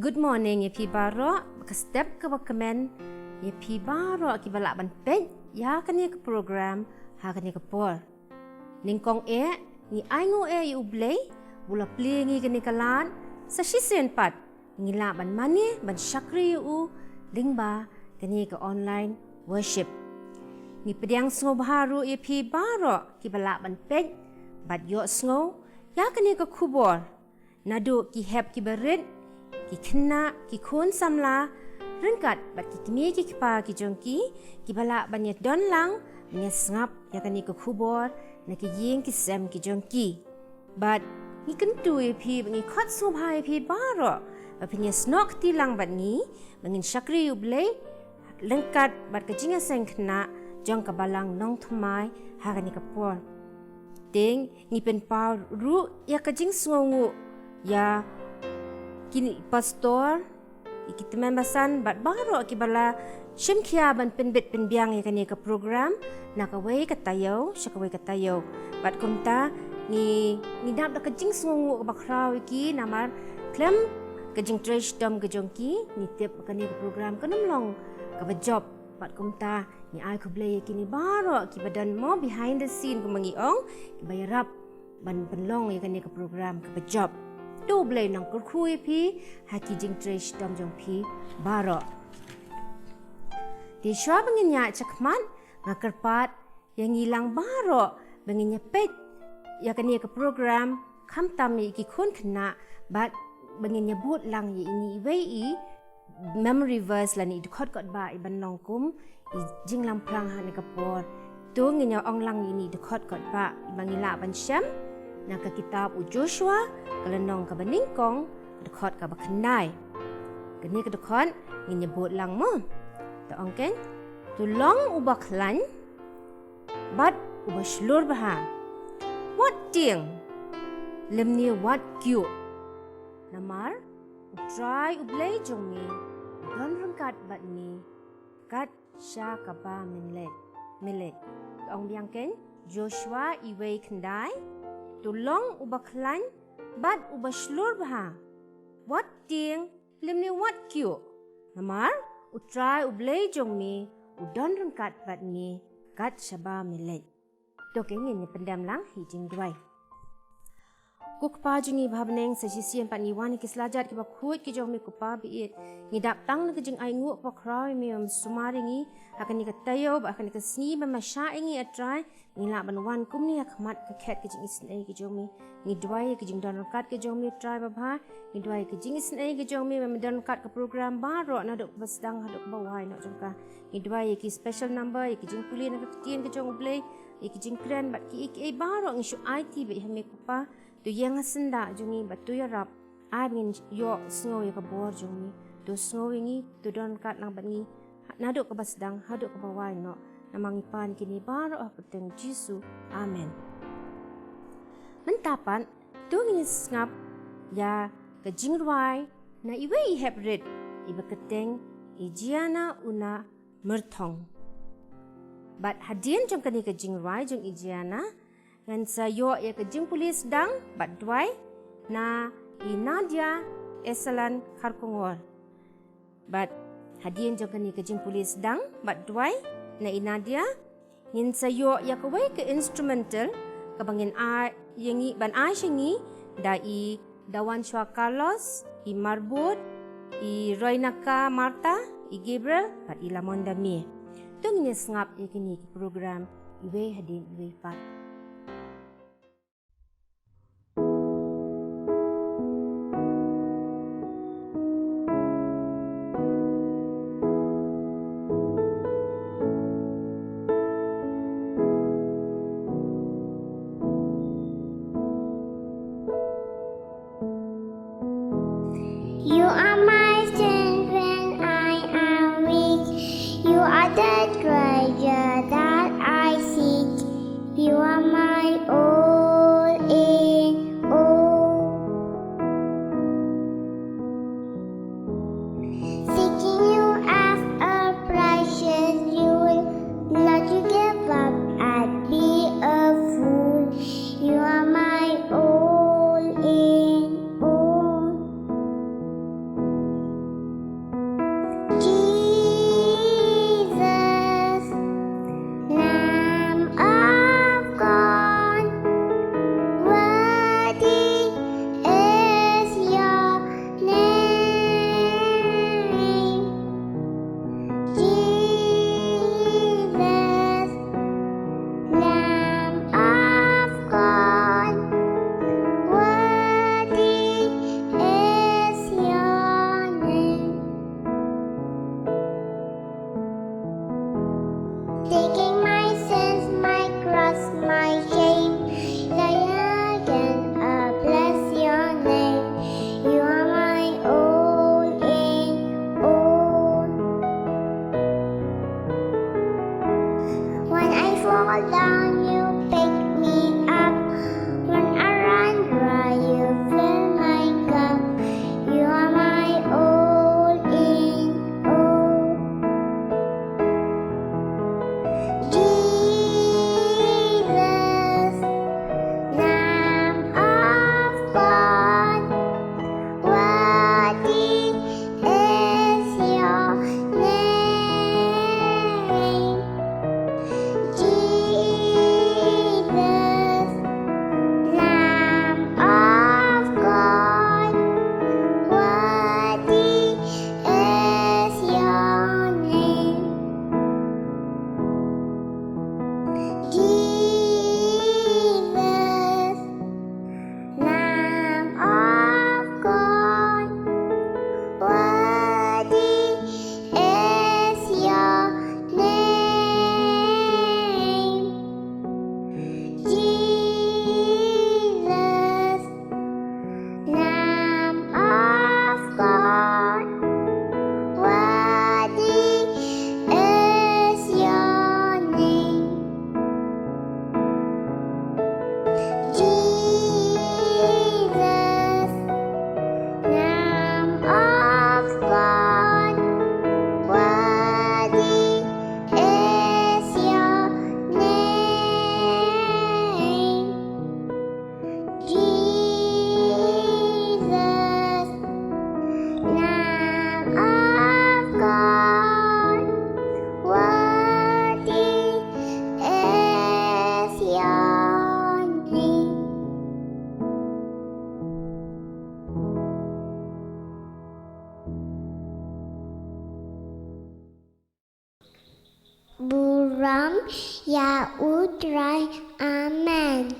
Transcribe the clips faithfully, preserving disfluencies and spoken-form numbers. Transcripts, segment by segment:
Good morning ïa phi baroh, ka step kaba kmen ïa phi baroh kiba lah ban peit ïa kane ka program ha kane ka por. Nyngkong eh, ngi ainguh eh ïa U Blei ba u la plie ïa ngi kane ka lad, sa shisien pat ngi lah ban mane ban shakri ïa u lyngba kane ka online worship. Ngi pdiang sngewbha ruh ïa phi baroh kiba lah ban peit bad ïohsngew ïa kane ka khubor. Naduh ki hep kiba rit, ki khynnah, ki khun samla, ryngkat bad ki kmie ki kpa ki jong ki, kiba lah ban ïadon lang ban ïasngap ïa kane ka khubor na ki ïing ki sem ki jong ki. Bad ngi kyntu ïa phi, bad ngi khot sngewbha ïa phi baroh ba phin ïasnoh kti lang bad ngi ba ngin shakri ïa U Blei ryngkat bad ka jingïaseng khynnah jong ka Balang Nongthymmai ha kane ka por. Te ngi pynpaw ruh ïa ka jingsngewnguh ïa ki pastor, ïa ki tymmen basan bad baroh kiba la shim khia ban pynbit pynbiang ïa kane ka program na kawei ka taïew sha kawei ka taïew. Bad kumta ngi, ngi dap da ka jingsngewnguh kaba khraw ïa ki, namar khlem ka jingtrei shitom ka jong ki, ngi tip ba kane ka program kan ym long kaba jop. Bad kumta ngi ai khublei ïa kine baroh kiba don mo behind the scene, kumba ngi ong, kiba ïarap ban pynlong ïa kane ka program kaba jop. To U Blei un nang kyrkhu ïa phi ha ki jingtrei shitom jong phi baroh. Te shuwa ba ngin ïaid shakhmat, nga kyrpad ïa ngi lang baroh ba ngin ïa peit ïa kane ka program, khamtam ïa ki khun khynnah, bad ba ngin ïa bud lang ïa ine iwei i memory verse lane i dkhot kot ba i ban long kum i jinglamphrang ha kane ka por. To ngin ïa ong lang ïa ine i dkhot kot ba i ba ngi lah ban shem na ka kitab u Joshua, ka lynnong kaba nyngkong, dkhot kaba khyndai. Kane ka dkhot ngin ïa bud lang mo. To ong kein, to long uba khlaiñ bad uba shlur bha. Wat tieng lymne wat kyiuh. Namar U Trai U Blei jong me u don ryngkat bad me kat sha kaba me leit, me leit. Ong biang kein, Joshua iwei khyndai, to long uba khlaiñ bad uba shlur bha. Wat tieng lymne wat kyiuh. Namar U Trai U Blei jong me u don ryngkat bad me kat shaba me leit. To kein ngin ïa pyndem lang ha i jingduwai. Ko Kpa jong ngi ba ha bneng, sa shisien pat ngi wan ha ki slajat kiba khuid ki jong me ko Pa ba ïeit. Ngi dap tang na ka jingainguh kaba khraw ïa me, ym sumar ïa ngi ha kane ka taïew bad ha kane ka sngi ba me shah ïa ngi, A Trai. Ngi lah ban wan kumne ha khmat ka khet ka jingisynei ka jong me. Ngi duwai ïa ka jingdon ryngkat ka jong me, Trai babha. Ngi duwai ïa ka jingisynei ka jong me, ba me don ryngkat ka program baroh naduh kaba sdang haduh kaba wai noh jong ka. Ngi duwai ïa ki special number, ïa ki jingpule na ka ktien ka jong U Blei, ïa ki jingkren bad kiei kiei baroh ngi shu aiti beit ha me ko Pa. To ïeng ha syndah jong ngi bad to ïarap. Ai ba ngin ïohsngew ïa ka bor jong me. To sngew ïa ngi, to don ryngkat lang bad ngi naduh kaba sdang haduh kaba wai noh. Namar ngi pan kine baroh ha ka kyrteng Jisu. Amen. Mynta pat to ngin ïa sngap ïa ka jingrwai na iwei i hep rit iba kyrteng i Jiana Una Myrthong. Bad hadien jong kane ka jingrwai jong i Jiana, ngan sa ïoh ïa ka jingpule sdang bad duwai na i Nadia Esalan Kharkongor. Bad hadien jong kane ka jingpule sdang bad duwai na i Nadia, ngin sa ïoh ïa kawei ka instrumental kaba ngin ai ïa ngi, ban ai sha ngi da i Dawanshwa Carlos, i Marbud, i Roinaka Martha, i Gabriel bad i Lamonda Mie. To ngin ïa sngap ïa kine ki program iwei hadien iwei pat. You are my strength when I am weak. You are the treasure that I seek. You are Ram ïa u Trai. Amen.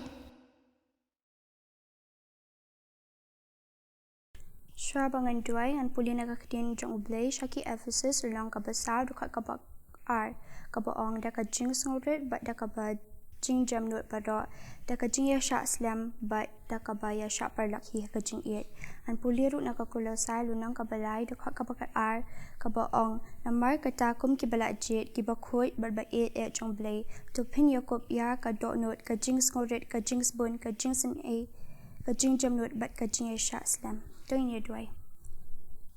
Shuwa ba ngan duwai, ngan pule na ka ktien jong U Blei sha ki Ephesus, lynnong kaba saw, dkhot kaba ar, kaba ong: Da ka jingsngewrit bad da kaba jingjemnud baroh, da ka jingïashah slem bad da kaba ïashah paralok hi ha ka jingïeit. Ngan pule ruh na ka Kolosai, lynnong kaba lai, dkhot kaba khatar, kaba ong: Namar kata, kum kiba la jied, kiba khuid bad ba ïeit eh jong U Blei, to phin ïakup ïa ka dohnud, ka jingsngewrit, ka jingsbun, ka jingsynei, ka jingjemnud bad ka jingïashah slem. To ngin ïa duwai.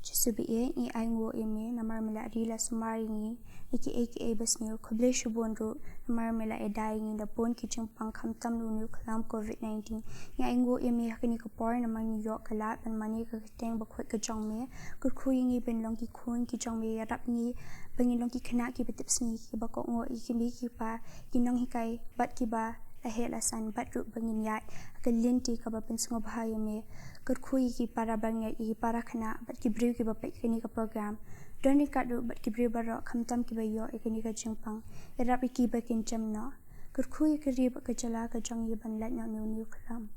Jisu ba ïeit, ngi ainguh ïa me namar me la ri la sumar ïa ngi na kiei kiei basniew. Khublei shibun ruh namar me la ïada ïa ngi na bun ki jingpang khamtam na une u khlam covid nineteen. Ngi ainguh ïa me ha kane ka por namar ngi ïoh ka lad ban mane ka kyrteng bakhuid ka jong me. Kyrkhu ïa ngi ban long ki khun ki jong me, ïarap ïa ngi ba ngin long ki khynnah kiba tipsngi, kiba kohnguh ïa ki mei ki pa, ki nonghikai bad kiba la heh la san, bad ruh ba ngin ïaid ha ka lynti kaba pynsngewbha ïa me. Kyrkhu ïa ki para bangeit, ïa ki para khynnah bad ki briew kiba peit kane ka program. Don ryngkat ruh bad ki briew baroh khamtam kiba ïoh ïa kane ka jingpang. Ïarap ïa ki ba kin jem noh. Kyrkhu ïa ka ri bad ka jylla ka jong ngi ban lait noh na une u khlam.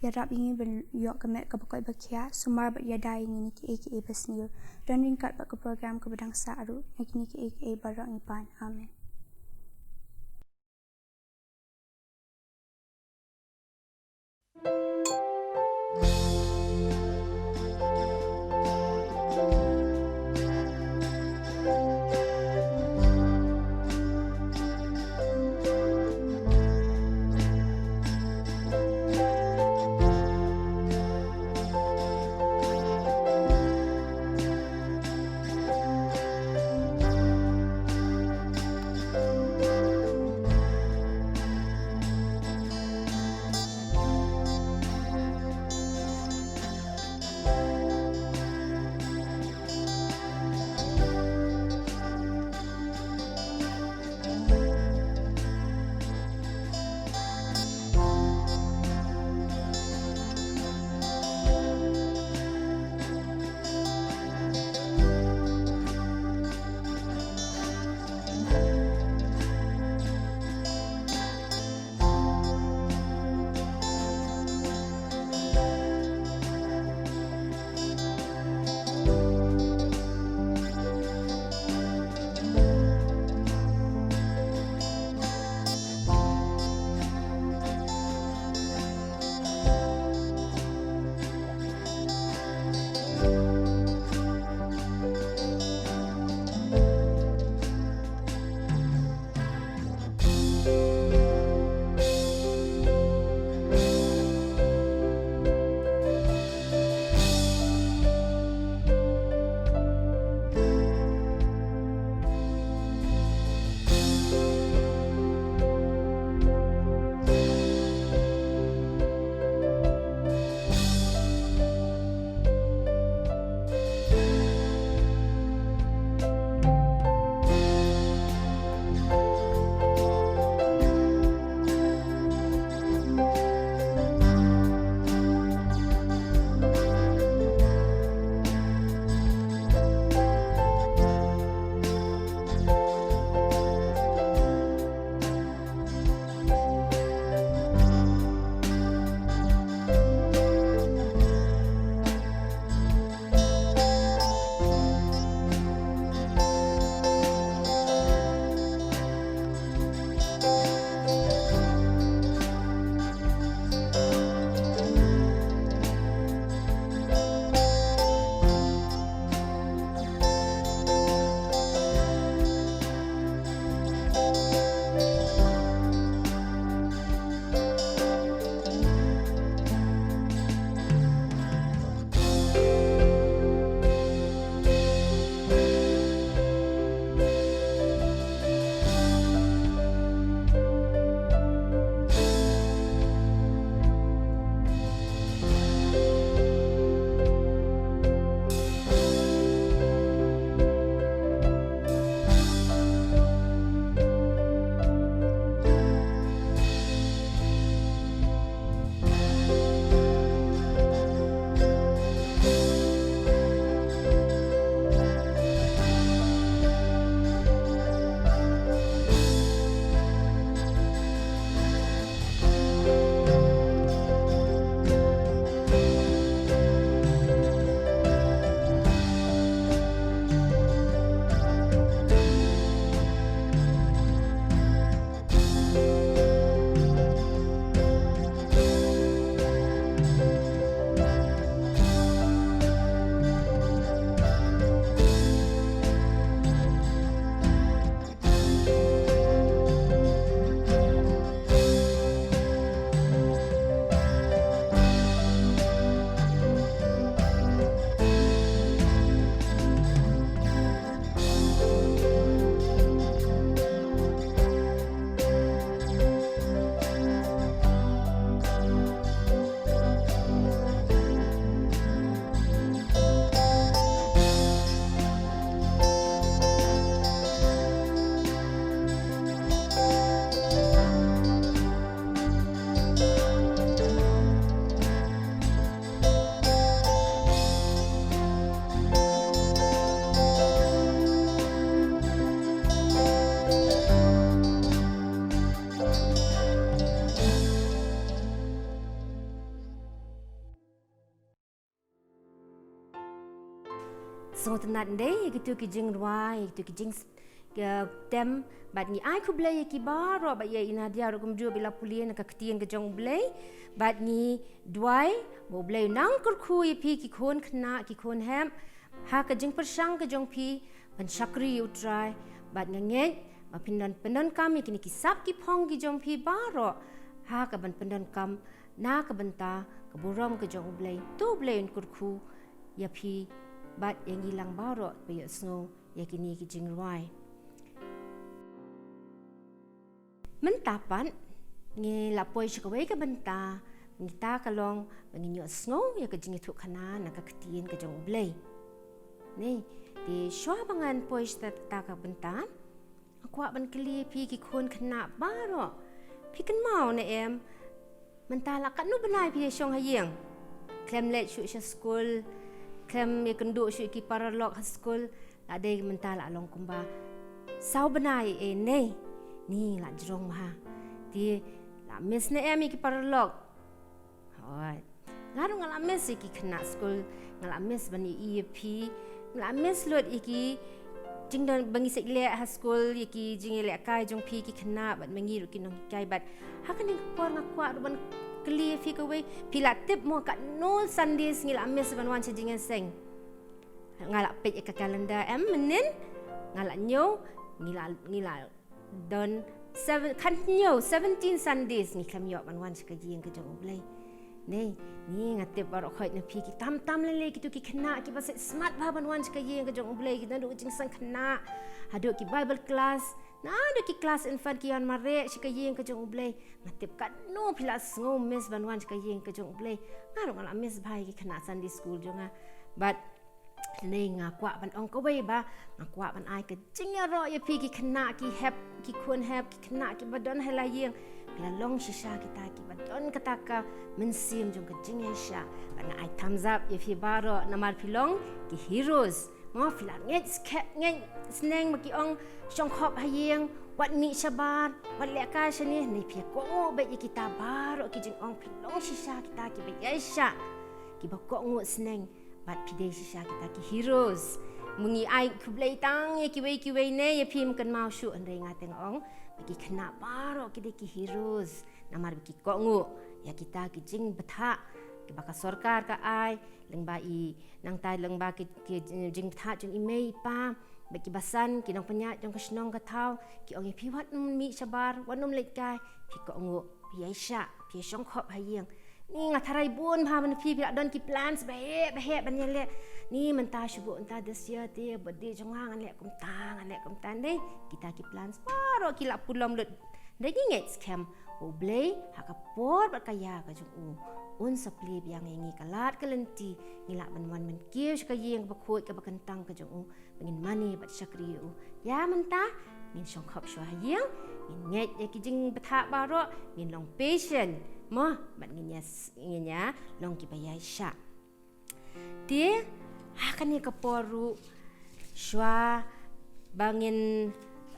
Ïarap ïa ngi ban ïoh ka met kaba koit ba khiah, sumar bad ïada ïa ngi na kiei kiei basniew. Don ryngkat bad ka program kaba dang sah ruh, na kine kiei kiei baroh ngi pan. Amen. Tynat ndei ïa kitu ki jingrwai, ïa kitu ki jing, ïa tem, bad ngi ai khublei ïa ki baroh, bad ïa i Nadia ruh kumjuh ba i la pule na ka ktien ka jong U Blei. Bad ngi duwai ba U Blei un nang kyrkhu ïa phi ki khun khynnah, ki khun hep, ha ka jingpyrshang ka jong phi ban shakri ïa U Trai. Bad nga ngeit ba phin don pyndonkam ïa kine ki sap ki phong ki jong phi baroh ha ka ban pyndonkam na ka bynta ka burom ka jong U Blei. To U Blei un kyrkhu ïa phi bad ïa ngi lang baroh ba ïohsngew ïa kine ki jingrwai. Mynta pat ngi la poi sha kawei ka bynta, mynta ka long ba ngin ïohsngew ïa ka jingïathuhkhana na ka ktien ka jong U Blei. Ni, te shuwa ba ngan poi sha kata ka bynta, nga kwah ban kylli ïa phi ki khun khynnah baroh. Phi kynmaw ne em, mynta la katno bnai phi ïashong ha ïing? Khlem leit shuh sha skul, khlem ïakynduh shuh ïa ki paralok ha skul, la dei mynta la long kumba saw bnai ei ne. Ni la jrong bha. Te la miss ne em ïa ki paralok? Hooid. Nga ruh nga la miss ïa ki khynnah skul, nga la miss ban ïohi ïa phi, nga la miss lut ïa ki jingdon ba ngi sait leh ha skul, ïa ki jingïalehkai jong phi ki khynnah, bad ma ngi ruh ki nonghikai. Bad ha kane ka por nga kwah ruh ban kylli ïa phi kawei, phi la tip mo katno Sundays ngi la miss ban wan sha jingïaseng? Nga la peit ïa ka calendar em mynnin, nga la ñiew, ngi la, ngi la don seven, khathynñiew, seventeen Sundays ngi khlem ïoh ban wan sha ka ïing ka jong U Blei. Ni, ni nga tip baroh khoit na phi ki tam tam lei lei kitu ki khynnah kiba sait smat bha ban wan sha ka ïing ka jong U Blei, ki naduh jingseng khynnah haduh ki Bible class, naduh ki class infant ki ïaid mareh sha ka ïing ka jong U Blei. Nga tip katno phi la sngew miss ban wan sha ka ïing ka jong U Blei. Nga ruh nga la miss bha ïa ki khynnah Sunday school jong nga. Bad Hynrei nga kwah ban ong kawei ba nga kwah ban ai ka jingïaroh ïa phi ki khynnah ki hep, ki khun hep, ki khynnah kiba don ha la ïing. Phi la long shisha kita kiba don kata ka mynsiem jong ka jingïaishah. Bad nga ai thumbs up ïa phi baroh namar phi long ki heroes. Mo, phi la ngeit skhem, ngeit sneng ba ki ong, shongkhop ha ïing, wat mih shabar, wat lehkai shane. Hynrei phi kohnguh beit ïa kita baroh ki jingong, phi long shisha kita kiba ïaishah, kiba kohnguh sneng. Bad phi dei shisha kita ki heroes. Mynta ngi ai khublei tang ïa kiwei kiwei ne ïa phi ym kynmaw shuh, hynrei nga te nga ong ba ki khynnah baroh ki dei ki heroes namar ba ki kohnguh ïa kita ki jingbthah kiba ka sorkar ka ai, lyngba i, nangta lyngba ki, ki jingbthah jong i mei i pa. Bad ki basan, ki nongpynïaid jong ka shnong ka thaw, ki ong ïa phi wat nym mih shabar, wat nym lehkai, phi kohnguh, phi ïaishah, phi ïashongkhop ha ïing. Ni, nga tharai bun bha mynta phi, phi la don ki plans baheh baheh ban ïaleh. Ni, mynta shu buh mynta this year te birthday jong nga, ngan leh kumta, ngan leh kumta. Dei kita ki plans baroh ki la pulom lut. Hynrei ngi ngeit skhem ba U Blei ha ka por bad ka ïa ka jong u, un sa plie biang ïa ngi ka lad ka lynti, ngi lah ban wan ban kiew sha ka ïing kaba khuid kaba kyntang ka jong u, ba ngin mane bad shakri ïa u. Ïa mynta ngin shongkhop shuwa ha ïing, ngin ngeit ïa ki jingbthah baroh, ngin long patient, mo, bad ngin ïa s-, ngin ïa long kiba ïaishah. Te ha kane ka por ruh, shuwa ba ngin,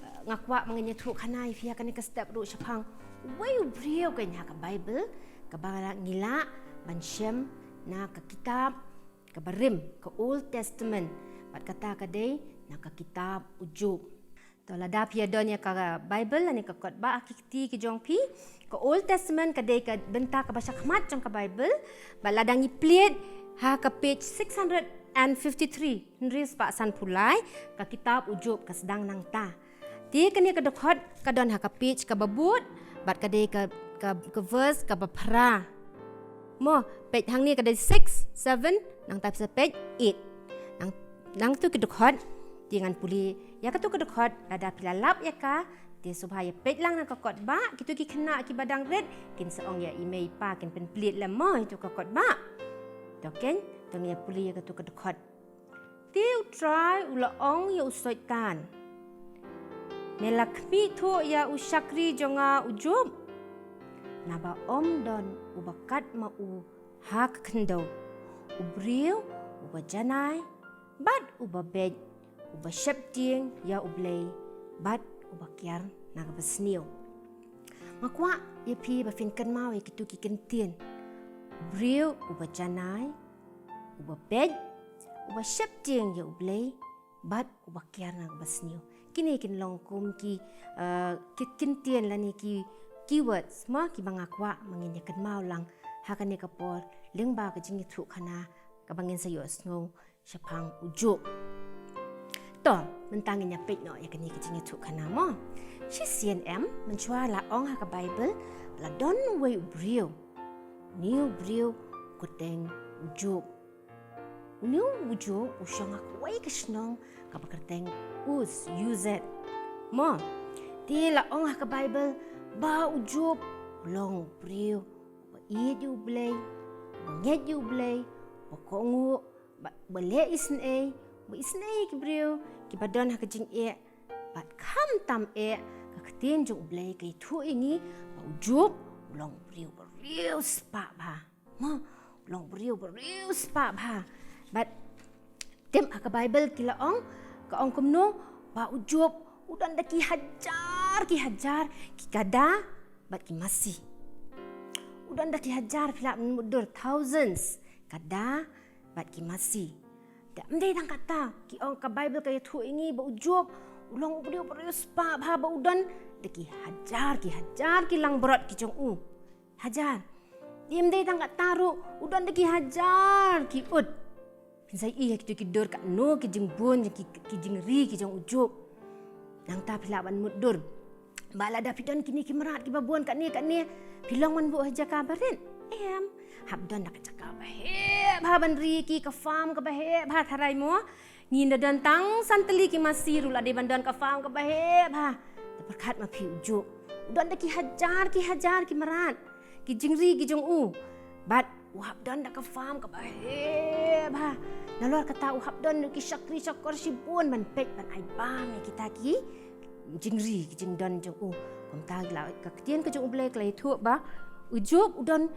eh, nga kwah ba ngin ïathuhkhana ïa phi ha kane ka step ruh shaphang uwei u briew keiñ ha ka Baibl kaba ngi lah ban shem na ka kitab kaba rim, ka Old Testament, bad kata ka dei na ka kitab u Job. To, lada phi ïa don ïa ka Baibl lane ka kot ba ha ki kti ki jong phi, ka Old Testament ka dei ka bynta kaba shakhmat jong ka Baibl, bad lada ngi plied ha ka page six hundred and fifty-three, hynriew spah sanphew lai, ka kitab u Job ka sdang nangta. Te kane ka dkhot ka don ha ka page kaba bud, bad ka dei ka, ka, ka verse kaba phra. Mo, peit hangne ka dei six, seven, nangta phi sa peit eight. Nang, nangtu ki dkhot, te ngan pule ïa katu ka dkhot, lada phi la lap ïa ka, te sngewbha ïa peit lang na ka kot ba, kitu ki khynnah kiba dang rit, kin sa ong ïa i mei i pa, kin pynplied lem mo, ïa tu ka kot ba. To keiñ, to ngin ïa pule ïa katu ka dkhot. Te U Trai u la ong ïa u Soitan, me la khmih thuh ïa u shakri jong nga u Job? Naba ym don uba kat ma u ha ka khyndew, u briew uba janai bad uba beit, uba sheptieng ïa U Blei bad uba kiar na kaba sniew. Nga kwah ïa phi ba phin kynmaw ïa kitu ki kyntien. U briew uba janai, uba beit, uba sheptieng ïa U Blei bad uba kiar na kaba sniew. Kine kin long kum ki, uh, ki kyntien lane ki keywords ma kiba nga kwah ma ngin ïa kynmaw lang ha kane ka por lyngba ka jingïathuhkhana kaba ngin sa ïohsngew shaphang u Job. To, mynta ngin ïa peit noh ïa kane ka jingïathuhkhana mo. Shisien em, mynshuwa la ong ha ka Bible, la don uwei u briew. Une u briew u kyrteng u Job. Une u Job u shong ha kawei ka shnong kaba kyrteng Uz, U Z. Mo, te la ong ha ka Bible ba u Job u long u briew uba ïeit ïa U Blei, uba ngeit ïa U Blei, uba kohnguh, ba, ba leh isynei, ba isynei ki briew kiba don ha ka jingeh. Bad khamtam eh, ka ktien jong U Blei ka ïathuh ïa ngi ba u Job u long u briew ba riewspah bha. Mo, u long u briew ba riewspah bha. Bad tip ha ka Bible ki la ong, ka ong kumno, ba u Job u don da ki hajar ki hajar ki kada bad ki masi. U don da ki hajar, phi lah ban mutdur, thousands, kada bad ki masi. Te ym dei tang kata, ki ong, ka Bible ka ïathuh ïa ngi ba u Job u long u briew ba riewspah bha, ba u don da ki hajar ki hajar ki langbrot ki jong u. Hajar. Te ym dei tang kata ruh, u don da ki hajar ki ut. Phin sa ïohi ha kito ki dur katno ki jingbun, ki, ki jingri ki jong u Job. Nangta phi lah ban mutdur ba lada phi don kine ki mrad kiba bun katne katne, phi long ban buh ha jaka barit? Em. Hap don da ka jaka ba heh bha ban ri ki, ka farm kaba heh bha tharai mo. Ngin da don tang san tylli ki masi ruh la dei ban don ka farm kaba heh bha. Te pyrkhat ma phi, u Job u don da ki hajar ki hajar ki mrad, ki jingri ki jong u. Bad u hap don da ka farm kaba heh bha. Nalor kata u hap don ki shakri shakor shibun ban peit ban ai bam ïa kita ki jingri ki jingdon jong u. Kumta la ka ktien ka jong U Blei ka la ïathuh ba u Job u don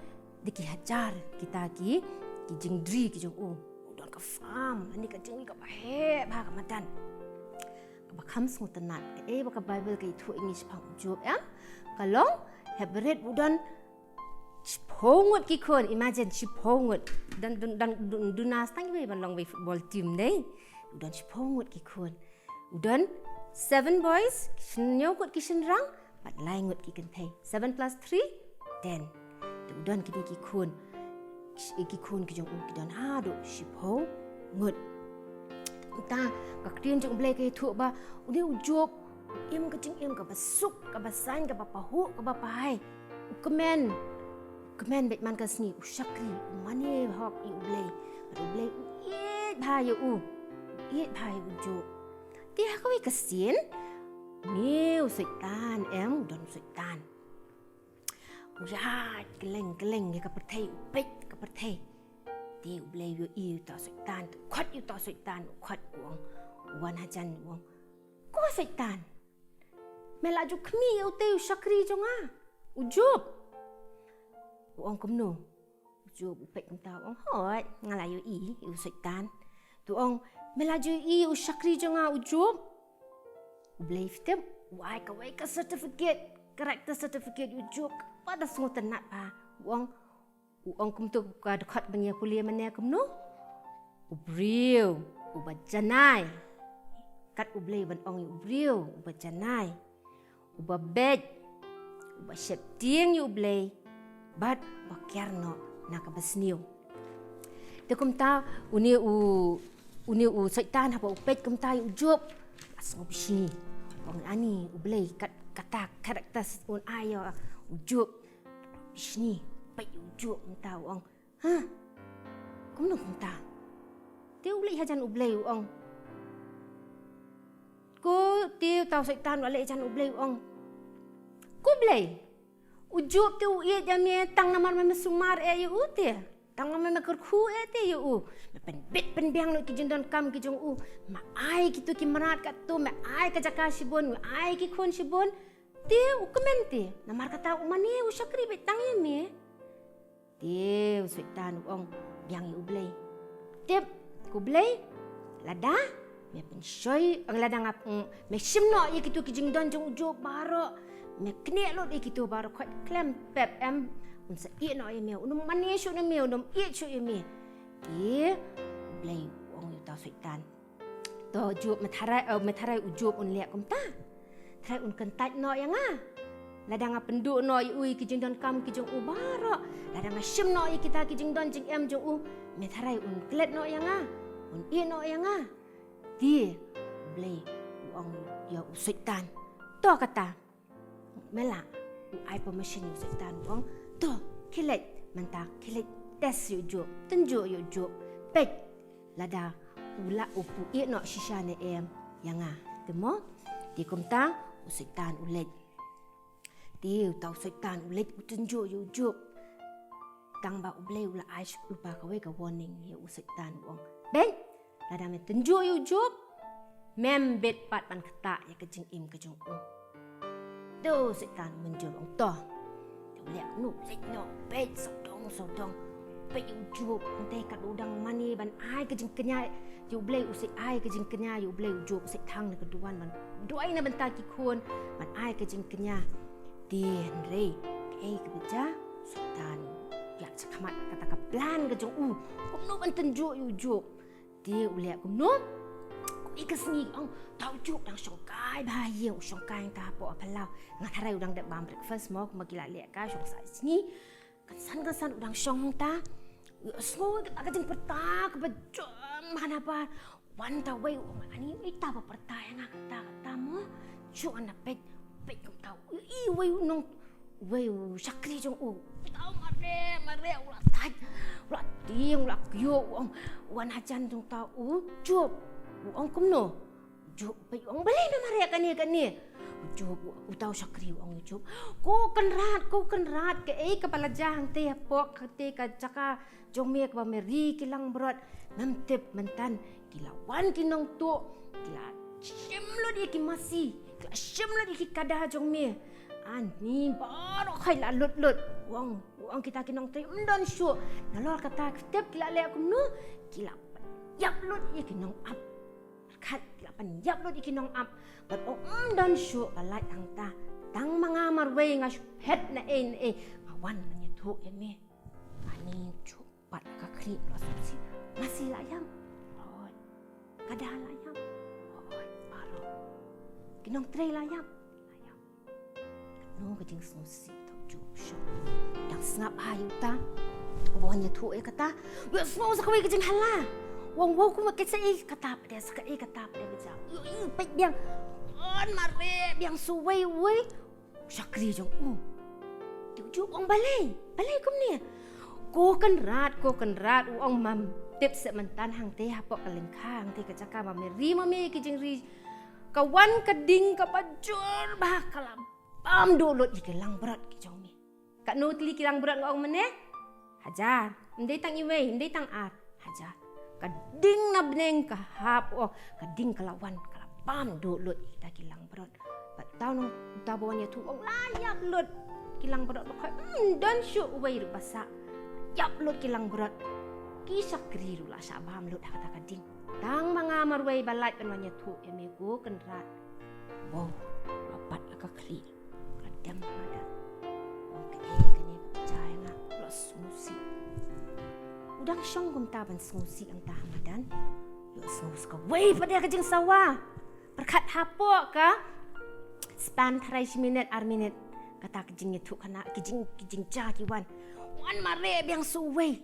da ki hajar kita ki, ki jingri ki jong u. U don ka farm, lane ka jingri kaba heh bha ka madan. Kaba kham sngewtynnat, kaei ba ka Bible ka ïathuh ïa ngi shaphang u Job, em? Ka long, hep rit u don shiphew ngut ki khun, imagine, shiphew ngut. Don, don, don, don, duna tang iwei ban long iwei football team, dei. U don shiphew ngut ki khun. U don seven boys, ki shynñiew ngut ki shynrang, bad lai ngut ki kynthei. Seven plus three, ten. Te u don kine ki khun. Ki, ki khun ki jong u ki don haduh shiphew ngut. Te ka ktien jong U Blei ka ïathuh ba une u Job u im ka jingim kaba suk, kaba saiñ, kaba pahuh, kaba pahai. U kmen, u kmen beit man ka sngi, u shakri, u mane hok ïa U Blei. Bad U Blei u ïeit bha ïa u. U ïeit bha ïa u Job. Te ha kawei ka sien, une u Soitan, em, u don u Soitan. U ïaid kylleng kylleng ïa ka pyrthei, u peit ka pyrthei. Te U Blei u ïohi uta u Soitan, u khot ïa uta u Soitan, u khot, u ong, u wan hajan, u ong, "Ko Soitan, me la ju khmih ïa utei u shakri jong nga, u Job?" U ong, "Kumno?" U Job u peit kumta, u ong, "Hooid, nga la ïohi ïa u Soitan." Te u ong, "Me la ju ïohi ïa u shakri jong nga, u Job?" U Blei, phi tip, u ai kawei ka certificate, character certificate ïa u Job, kaba da sngewtynnat bha. U ong, u ong kumta, ka dkhot ba ngi ïa pule mynne kumno? U briew uba janai. Kat U Blei ban ong ïa u briew uba janai, uba beit, uba sheptieng ïa U Blei, bad uba kiar noh na kaba sniew. Te kumta une u, une u Soitan haba u peit kumta ïa u Job, la sngewbishni. U ong, "Ani U Blei, kat, kata character un ai ïa u Job." Bishni, peit ïa u Job kumta, u ong, "Hah? Kumno kumta?" Te u leit hajan U Blei, u ong, ko, te uta u Soitan u leit hajan U Blei, u ong, "Ko Blei, u Job te u ïeit ïa me tang namar me, me sumar eh ïa u te. Tang namar me kyrkhu eh te ïa u. Me pynbit pynbiang noh ki jingdonkam ki jong u. Me ai kito ki mrad katto, me ai ka jaka shibun, me ai ki khun shibun. Te u kmen te, namar kata u mane, u shakri beit tang ïa me." Te u Soitan u ong biang ïa U Blei, "Tip, ko Blei, lada me pynshoi, eh, lada nga, mm, me shim noh ïa kito ki jingdon jong u Job baroh, me knieh lut ïa kito baroh, khoit khlem pep, em, un sa ïeh noh ïa me, un ym mane shuh na me, un ym ïeit shuh ïa me." Te U Blei ong ïa uta u Soitan. To Job, me tharai, eh, me tharai u Job un leh kumta. Tharai un kyntait noh ïa nga. Lada nga pynduh noh ïa u ïa ki jingdonkam ki jong u baroh. Lada nga shim noh ïa kita ki jingdon jingem jong u. Me tharai un klet noh ïa nga. Un ïeh noh ïa nga. Te U Blei u ong ïa u Soitan. To kata. Me lah, u ai permission ïa u Soitan u ong. To, khie leit, mynta khie leit test ïa u Job, tynjuh ïa u Job. Peit, lada u lah u pu ïeh noh shisha ne em ïa nga. Te mo, te kumta, u Soitan u leit. Te uta u Soitan u leit u tynjuh ïa u Job. Tang ba U Blei u la ai shuh lypa kawei ka warning ïa u Soitan u ong. Peit, lada me tynjuh ïa u Job, mem bit pat ban ktah ïa ka jingim ka jong u. Te u Soitan u mynjur ong to. Te u leh kumno, leit noh, peit sawdong sawdong. Peit ïa u Job, hangtei kat u dang mane ban ai ka jingkñia ïa U Blei, u sa ai ka jingkñia ïa U Blei, u Job u sa thang na ka duwan ban duwai na bynta ki khun ban ai ka jingkñia. Te hynrei kaei kaba jia, u Soitan u ïaid shakhmat kata ka plan ka jong u, kumno ban tynjuh ïa u Job. Te u leh kumno? Kawei ka sngi ong, uta u Job u dang shongkai bha ha ïing, u shongkai hangta hapoh ka phyllaw. Nga tharai u dang dep bam breakfast mo, kumba ki la leh ka shong sah sngi. Kynsan kynsan u dang shong hangta. U sngew kata ka jingpyrta kaba jong ma na ba. Wan uta uwei u ong, ani uei uta ba pyrta ïa nga kata kata mo. Shu ngan peit, peit kumta. Uei uwei u nong, uwei u shakri jong u. Uta u mareh mareh, u la thait, u la tieng, u la kyiuh, u ong, wan hajan jong uta u Job. U ong kumno? Job, peit, u ong balei me mareh kane kane. U Job, u, uta u shakri u ong ïa u Job, ko Kynrad, ko Kynrad, kaei kaba la jia hangtei hapoh katei ka jaka jong me kaba me ri ki langbrot, mem tip myntan. Ki la wan ki nongtuh, ki la shim lut ïa ki masi, ki la shim lut ïa ki kada jong me. Ani baroh khoit la lut lut. U ong, u ong kita ki nongtrei, ym don shuh. Nalor kata ki tip ki la leh kumno, ki la ïap lut ïa ki nongap. Khat ki la pynïap lut ïa ki nongap. Bad u ong, ym don shuh ba lait hangta. Tang ma nga marwei nga shu phet na ei na ei. Nga wan ban ïathuh ïa me. Ani u Job pat la ka khlieh, la sngewsih. Masi la ïap. Oi. Kada la ïap. Oi, baroh. Ki nongtrei la ïap. La ïap. Kano ka jingsngewsih uta u Job u shong. Dang sngap bha ïa uta uba wan ïathuh ïa kata. U ïohsngew sa kawei ka jinghala. U ong, wow, kumno, kaei sa, eh, kata pat de, sa kaei kata pat de ba jia. U ïohi, peit biang. Wan mareh biang sa uwei uwei u shakri jong u. Te u Job u ong, balei, balei kumne? Ko Kynrad, ko Kynrad, u ong, mem tip seh myntan hangtei hapoh ka lyngkha, hangtei ka jaka ba me ri ma me ki jingri, ka wan ka ding kaba jur bha, ka la bam duh lut ïa ki langbrot ki jong me. Katno tylli ki langbrot nga ong mynne? Hajar. Ym dei tang iwei, ym dei tang ar. Hajar. Ka ding na bneng ka hap, oh, ka ding ka la wan, ka la bam duh lut ïa kita ki langbrot. Bad uta u nong, uta uba wan ïathuh u ong, la ïap lut ki langbrot, ba khoit ym don shuh uwei ruh ba sah. Ïap lut ki langbrot. Ki shakri ruh la shah bam lut ha kata ka ding. Tang ma nga marwei ba lait ban wan ïathuh ïa me, ko Kynrad. Wow, la pat la ka khlieh. La dem ha madan. Ong, kaei kane kaba jia ïa nga? U la sngewsih. U dang shong kumta ban sngewsih hangta ha madan. U la sngewsih kawei pat de ka jingsawa. Pyrkhat hapoh ka span tharai shi minit, ar minit. Kata ka jingïathuhkhana, ki jing, ki jingjia ki wan. Wan mareh biang sa uwei.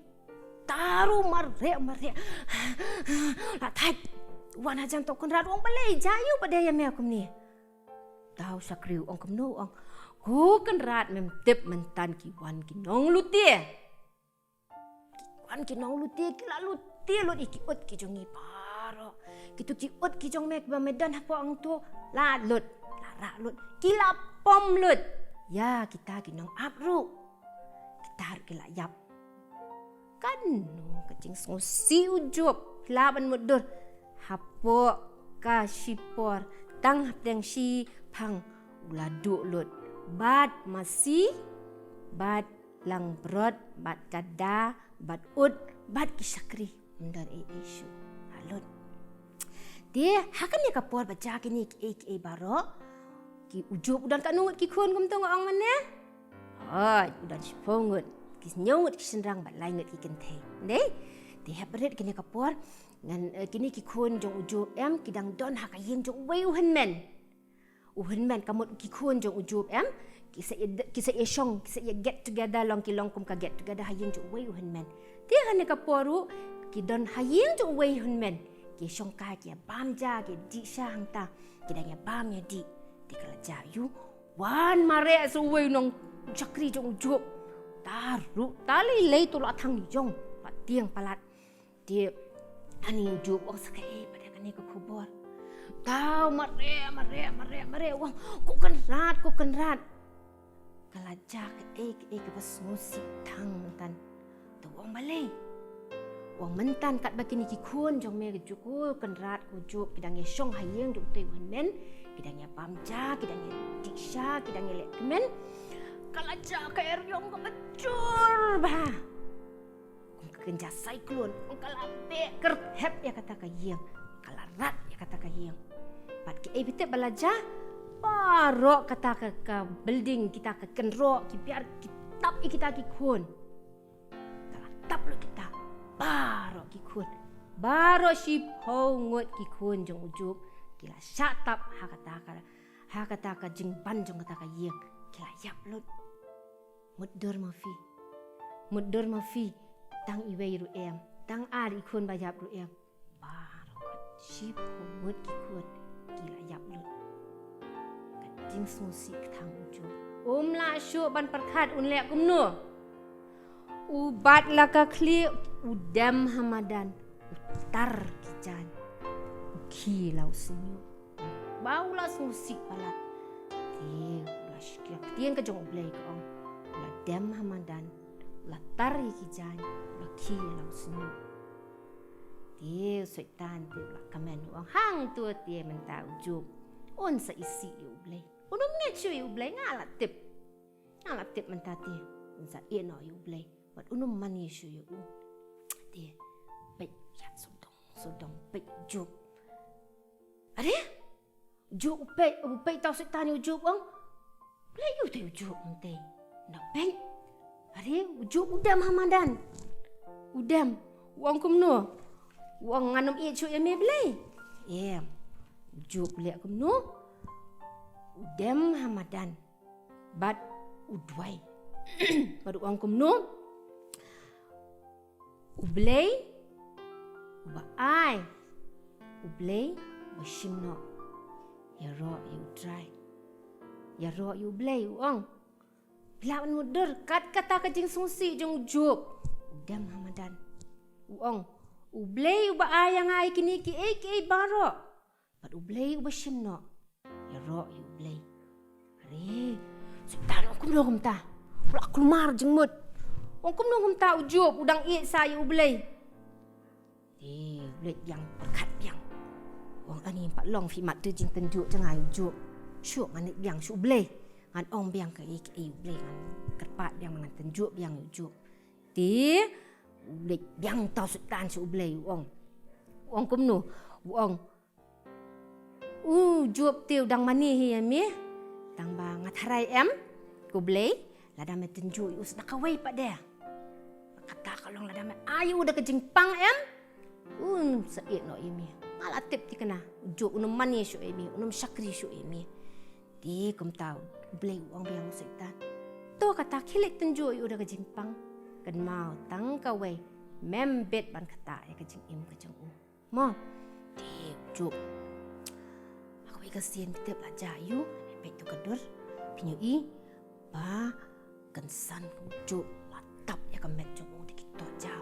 Uta ruh mareh mareh. La thait. Wan hajan uta u Kynrad, u ong, balei, jia aïu pat de ïa me kumne? Uta u shakri u ong kumno, u ong, ko Kynrad, mem tip myntan ki wan ki nonglute. Ki wan ki nonglute, ki la lute lut ïa ki ut ki jong ngi baroh. Kito ki ut ki jong me kiba me don hapoh hangto, la lut, la rah lut. Ki la pom lut ïa kita ki nongap ruh. Kita ruh ki la ïap. Kano ka jingsngewsih u Job, lah ban mutdur. Hapoh ka shipor, tang hapdeng shiphang u la duh lut. Bad masi, bad langbrot, bad kada, bad ut, bad ki shakri. Ym don ei ei shuh. La lut. Te ha kane ka por ba jia kine kiei kiei baroh, ki, u Job u don katno ngut ki khun kumto nga ong mynne? Hooid, u don shiphew ngut. Ki hynñiew ngut ki shynrang bad lai ngut ki kynthei. Dei? Te hap rit kane ka por, Ngan, eh, kine ki khun jong u Job em, ki dang don ha ka ïing jong uwei u hynmen. U hynmen, ka mut ki khun jong u Job em, ki sa ïa, ki sa ïa shong, ki sa ïa get together, long ki long kum ka get together ha ïing jong uwei u hynmen. Te ha kane ka por ruh, ki don ha ïing jong uwei u hynmen. Ki shong kai, ki ïa bam ja, ki ïa dih sha hangta, ki dang ïa bam ïa dih. Te ka la jia ïa u, wan mareh sa uwei u nongshakri jong u Job. Te ruh, te lei lei to la thang ïong, la tieng palat. Te ani u Job u ong sa kaei pat ïa kane ka khubor. Te u mareh, mareh, mareh, mareh, u ong, ko Kynrad, ko Kynrad. Ka la jia kaei kaei kaba sngewsih tang mynta. Te u ong balei. U ong mynta katba kine ki khun jong me, ko Kynrad, ko Job, ki dang ïa shong ha ïing jong utei u hynmen, ki dang ïa bam ja, ki dang ïa dih sha, ki dang ïa leh kmen. Ka la jia ka eriong kaba jur bha. Kum ka kynja cyclone, kum ka la beh kyrhep ïa kata ka ïing, ka la rat ïa kata ka ïing. Bad kiei pat ba la jia, baroh kata ka, ka building, kita ka kynroh, ki biar, ki tap ïa kita ki khun. Ka la tap lut kita, baroh ki khun. Baroh shiphew ngut ki khun jong u Job, ki la shah tap ha kata ka, ha kata ka jingban jong kata ka ïing, ki la ïap lut. Mutdur ma phi. Mutdur ma phi. Tang iwei ruh em. Tang ar i khun ba ïap ruh em. Baroh shiphew ngut ki khun ki la ïap lut. Ka jingsngewsih ka tang u Job. Um lah shuh ban pyrkhat un leh kumno. U bat la ka khlieh, u dem ha madan, u tar ki jaiñ. U khie la u shñiuh. Ba u la sngewsih palat. Te u la shakri ïa ka ktien ka jong U Blei ka ong. U la dem ha madan. U la tar ïa ki jaiñ. U la khie la u shñiuh. Te u Soitan te u la kmen u ong hangto te mynta u Job un sa isih ïa U Blei. Un ym ngeit shuh ïa U Blei, nga la tip. Nga la tip mynta te un sa ïeh noh ïa U Blei. Bad un ym mane shuh ïa u. Te peit ïa sawdong, sawdong peit Job. Are? Job u peit, u peit tau Soitan ïa u Job u ong. Leh ïa u te u Job mynta. Na peit. Are, u Job u dem ha madan. U dem. U ong kumno. U ong ngan ym ïeit shuh ïa me Blei. Em. U Job u leh kumno. U dem ha madan. Bad u duwai. Bad u ong kumno. U Blei uba ai, U Blei uba shim noh. Ïaroh ïa U Trai. Ïaroh ïa U Blei, u ong. Phi lah ban mutdur, kat kata ka jingsngewsih jong u Job. U dem ha madan. U ong. U Blei uba ai ïa nga ïa kine kiei kiei baroh. Bad U Blei uba shim noh. Ïaroh ïa U Blei. Are, Soitan u ong kumno kumta. U la kulmar jingmut. U ong kumno kumta u Job, u dang ïeit sa ïa U Blei. Te, U Blei biang pyrkhat biang. U ong ani pat long phi mad tu jingtynjuh jong nga ïa u Job. Shuh ngan ïeit biang sha U Blei. Ngan ong biang kaei kaei U Blei ngan kyrpad biang ngan tynjuh biang ïa u Job. Te, U Blei biang tau Soitan sha U Blei u ong. U ong kumno, u ong. U Job te u dang mane hi ïa me. Tang ba nga tharai em. Ko Blei, lada me tynjuh ïa u sa da kawei pat de. Kata ka long lada me ai ïa u da ka jingpang em. Un sa ïeit noh ïa me. Nga la tip te kane. U Job un ym mane shuh ïa me, un ym shakri shuh ïa me. Te kumta U Blei u ong biang Soitan. To kata khie leit tynjuh ïa u da ka jingpang. Kynmaw tang kawei. Mem bit ban ktah ïa ka jingim ka jong u. Mo. Te u Job. Ha kawei ka sien phi tip la jia ïa u, peit to ka dur. Phin ïohi ba kynsan u Job la tap ïa ka met jong u da ki tohjaw.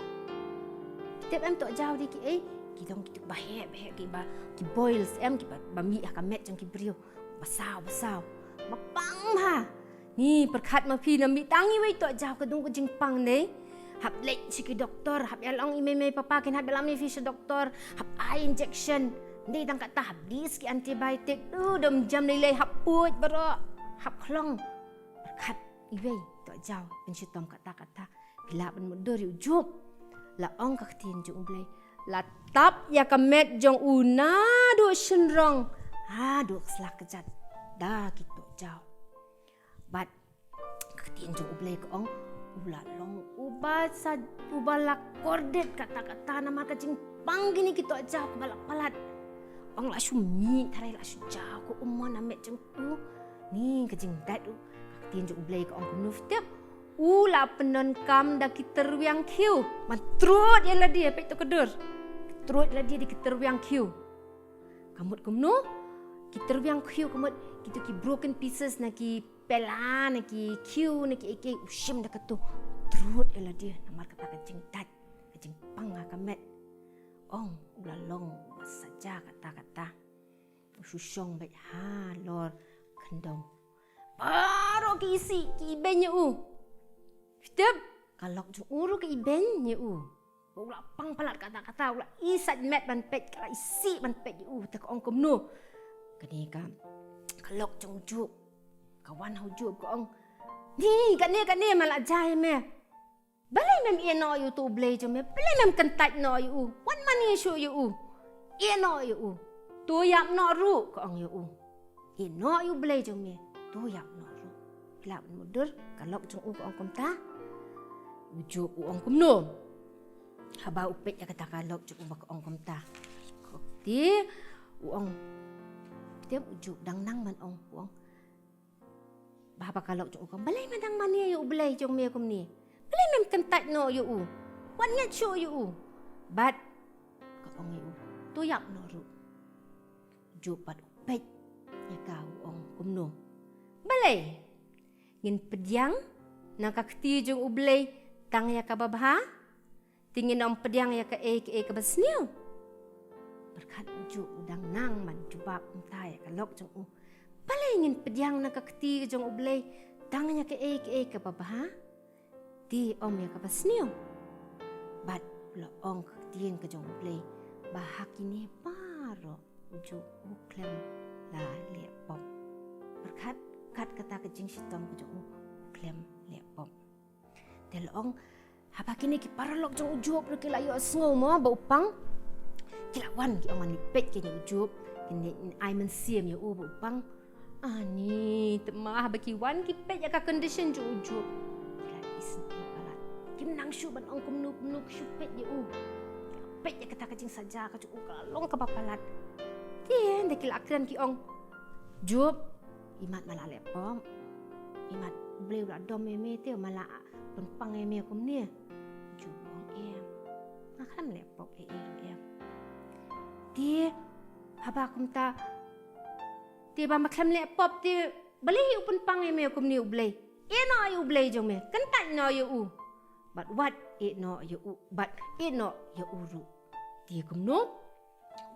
Phi tip em tohjaw de kiei, ki long kitu ba heh, ba heh ki ba, ki boils em ki ba, ba mih ha ka met jong ki briew. Ba saw, ba saw. Ba pang bha. Ni pyrkhat ma phi na mih tang iwei tohjaw ka dung ka jingpang dei. Hap leit sha ki doktor, hap ïa long i mei mei papa kin hap ïalam ïa phi sha doktor, hap ai injection. Dei tang kata hap dis ki antibiotic. Du dom jam lei lei hap put baroh. Hap khlong. Pyrkhat iwei tohjaw pynshitom kata kata. Phi lah ban mutdur ïa u Job. La ong ka ktien jong U Blei. La tap ïa ka met jong u naduh shynrong haduh ka sla kjat. Da ki tohjaw. Bad ka ktien jong U Blei ka ong, U la long uba sa, uba la kordit katta katta namar ka jingpang kine ki tohjaw kiba la palat. Ong la shu mih tharai la shu jaw ka ummat na met jong u. Ni ka jingdait u. Ka ktien jong U Blei ka ong kumno, phi tip? U la pyndonkam da ki tyrwiang khiew ban trud ïa lade, peit to ka dur. Trud ïa lade da ki tyrwiang khiew. Ka mut kumno? Ki tyrwiang khiew ka mut kito ki broken pieces na ki pela, na ki khiew, na ki ei ei, u shim da kato. Trud ïa lade namar kata ka jingdait, ka jingpang ha ka met. Ong u la long uba sa jaw katta katta. U shu shong beit halor khyndew. Baroh ki isih ki ibeiñ ïa u. Phi tip, ka lok jong u ruh ka ibeiñ ïa u. U la pang palat katta katta, u la isih met ban peit, ka la isih ban peit ïa u, te ka ong kumno? Kane ka, ka lok jong u Job ka wan ha u Job ka ong, ni, kane, kane ma la jaw ïa me. Balei mem ïeh noh ïa uto U Blei jong me? Balei mem kyntait noh ïa u? Wat mane shuh ïa u. Ïeh noh ïa u. To ïap noh ruh, ka ong ïa u. Ïeh noh ïa U Blei jong me. To ïap noh ruh. Phi lah ban mutdur, ka lok jong u ka ong kumta. U Job u ong kumno? Haba u peit ïa kata ka lok jong u ba ka ong kumta. Te u ong, te u Job dang nang ban ong, u ong, ba haba ka lok jong u ka ong, balei me dang mane ïa U Blei jong me kumne? Balei mem kyntait noh ïa u? Wat ngeit shuh ïa u. Bad ka ong ïa u, to ïap noh ruh. U Job pat u peit ïa ka, u ong kumno? Balei ngin pdiang na ka kti jong U Blei tang ïa kaba bha? Te ngin ym pdiang ïa kaei kaei kaba sniew. Pyrkhat u Job u dang nang ban jubab mynta ïa ka lok jong u. Balei ngin pdiang na ka kti jong U Blei tang ïa kaei kaei kaba bha? Te ym ïa kaba sniew. Bad u la ong ka ktien ka jong U Blei ba ha kine baroh u Job u khlem la leh pop. Pyrkhat kat kata ka jingshitom ka jong u, u khlem leh pop. Te la ong, haba kine ki paralok jong u Job ruh ki la ïohsngew mo ba u pang, ki la wan ki ong, ani peit kane u Job, kin ai mynsiem ïa u ba u pang. Ani, te ma haba ki wan ki peit ïa ka condition jong u Job, ki la isynei palat. Kim nang shuh ban ong kumno kumno, ki shu peit ïa u. Ki la peit ïa kata ka jingsaja ka jong u ka la long kaba palat. Te ynda ki la kren ki ong, Job, imat ma la leh pop? Imat U Blei u la dom ïa me te, ma la pynpang ïa me kumne? Job u ong, em, nga khlem leh pop ei ei ruh em. Te haba kumta, te ba ma khlem leh pop te balei u pynpang ïa me kumne U Blei? Ïeh noh ïa U Blei jong me, kyntait noh ïa u. Bad wat ïeh noh ïa u, bad ïeh noh ïa u ruh. Te kumno?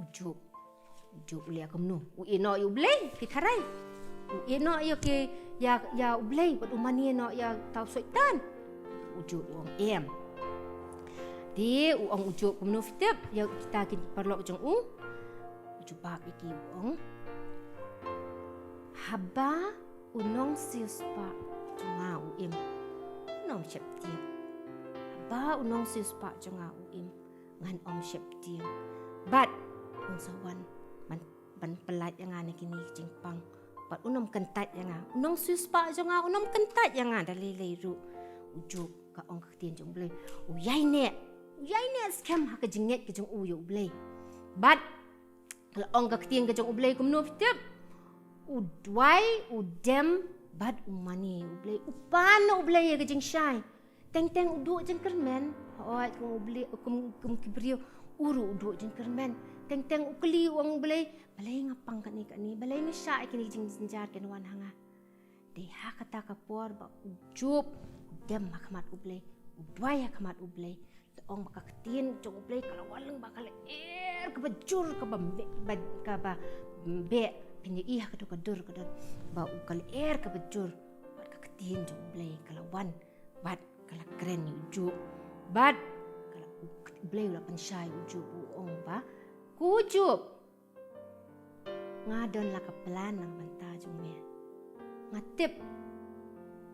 U Job, u Job u leh kumno? U ïeh noh ïa U Blei, phi tharai? U ïeh noh ïa ki, ïa, ïa U Blei bad u mane noh ïa uta u Soitan? U Job u ong, em. Te u ong u Job kumno, phi tip, ïa kita ki paralok jong u? U jubab ïa ki u ong, haba u nongsiewspah jong nga u im, un ym sheptieng. Haba u nongsiewspah jong nga u im, ngan ym sheptieng. Bad un sa wan ban, ban pyllait ïa nga na kine ki jingpang. Bad un ym kyntait ïa nga. U nongsiewspah jong nga un ym kyntait ïa nga da lei lei ruh. U Job ka ong ka ktien jong U Blei, u ïaineh, u ïaineh skhem ha ka jingngeit ka jong u ïa U Blei. Bad ka la ong ka ktien ka jong U Blei kumno, phi tip? U duwai, u dem bad u mane ïa U Blei. U pan na U Blei ïa ka jingshai. Teng teng u duh jingkyrmen. Hooid, kum U Blei, kum, kum ki briew, u ruh u duh jingkyrmen. Teng teng u kylli, u ong, Blei, balei nga pang kane kane? Balei me shah ïa kine ki jingjynjar kin wan ha nga? Dei ha kata ka por ba u Job u dem ha khmat U Blei, u duwai ha khmat U Blei. Te ong ba ka ktien jong U Blei ka la wan lyngba, ka lyer kaba jur, kaba beh, ba, kaba beh. Phin ïohi ha kato ka dur, ka dur ba u, ka lyer kaba jur. Bad ka ktien jong U Blei ka la wan bad ka la kren ïa u Job. Bad ka la, U Blei u la pynshai ïa u Job, u ong ba, ko Job, nga don la ka plan na ka bynta jong me. Nga tip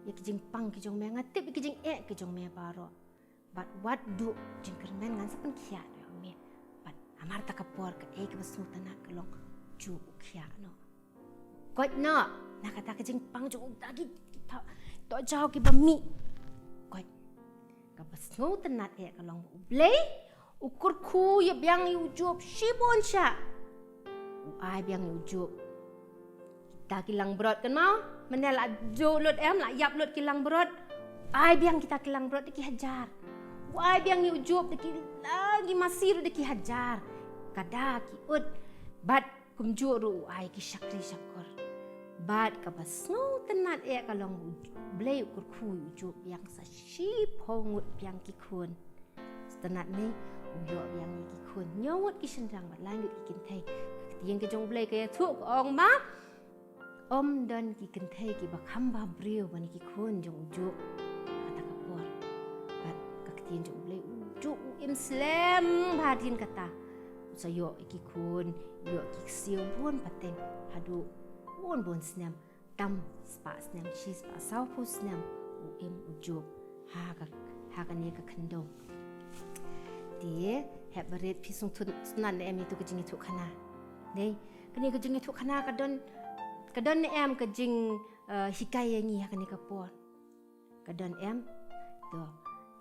ïa ki jingpang ki jong me, nga tip ïa ki jingeh ki jong me baroh. Bad wat duh jingkyrmen, ngan sa pynkhiah noh ïa me. Bad hamar ta ka por kaei kaba sngewtynnat ka long, u Job u khiah noh. Koit noh na kata ka jingpang jong u da ki, ki tohjaw kiba mih. Koit. Kaba sngewtynnat eh ka long ba U Blei u kyrkhu ïa biang ïa u Job shibun sha. U ai biang ïa u Job kita ki langbrot kan mo. Mynne la ju lut em, la ïap lut ki langbrot. Ai biang kita ki langbrot da ki hajar. U ai biang ïa u Job da ki la ki masi ruh da ki hajar. Ka da ki ut. Bad kumjuh ruh u ai ki shakri shakur. Bad kaba sngewtynnat eh ka long U Blei u kyrkhu ïa u Job biang sa shiphew ngut biang ki khun. Sngewtynnat ne, u ïoh biang ïa ki khun hynñiew ngut ki shynrang bad lai ngut ki kynthei. Ka ktien ka jong U Blei ka ïathuh ka ong ba ym don ki kynthei kiba kham bhabriew ban ïa ki khun jong u Job ha kata ka por. Bad ka ktien jong U Blei, u Job u im slem bha hadien kata. U sa ïoh ïa ki khun, ïoh ki ksiew bun pateng haduh bun bun snem. Tam spah snem, shi spah sawphew snem u im u Job ha ka, ha kane ka khyndew. Te hep barit phi sngewthuh sngewtynnat ne em ïa ito ka jingïathuhkhana? Dei, kane ka jingïathuhkhana ka don, ka don ne em ka jing, eh, hikai ïa ngi ha kane ka por? Ka don em? To.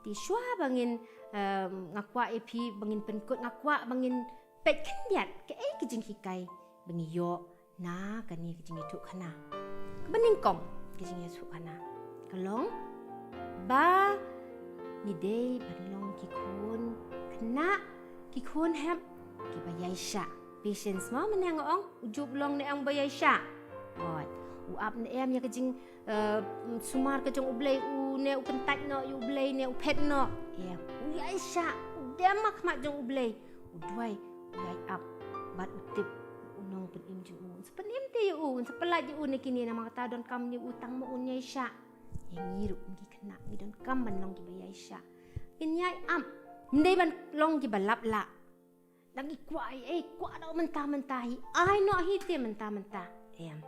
Te shuwa ba ngin, eh, nga kwah ïa phi ba ngin pynkut, nga kwah ba ngin peit khyndiat kaei ka jinghikai ba ngi ïoh na kane ka jingïathuhkhana. Kaba nyngkong ka jingïathuhkhana ka long ba ngi dei ban long ki khun khynnah, ki khun hep kiba ïaishah. Patience mo, mynne nga ong u Job u long ne em uba ïaishah. Hooid, u ap ne em ïa ka jing, eh, sumar ka jong U Blei, u ne u kyntait noh ïa U Blei ne u phet noh. Em, u ïaishah, u dem ha khmat jong U Blei. U duwai, u ïai ap bad u tip u nongpynim jong u. Un sa pynim te ïa u, un sa pyllait ïa u ne kine, namar kata donkam ïa u tang ma un ïaishah. Ïa ngi ruh kum ki khynnah ngi donkam ban long kiba ïaishah. Ngin ïai ap, ym dei ban long kiba lap lah. Lada ngi kwah ei ei, kwah noh mynta mynta hi, ai noh hi te mynta mynta. Em.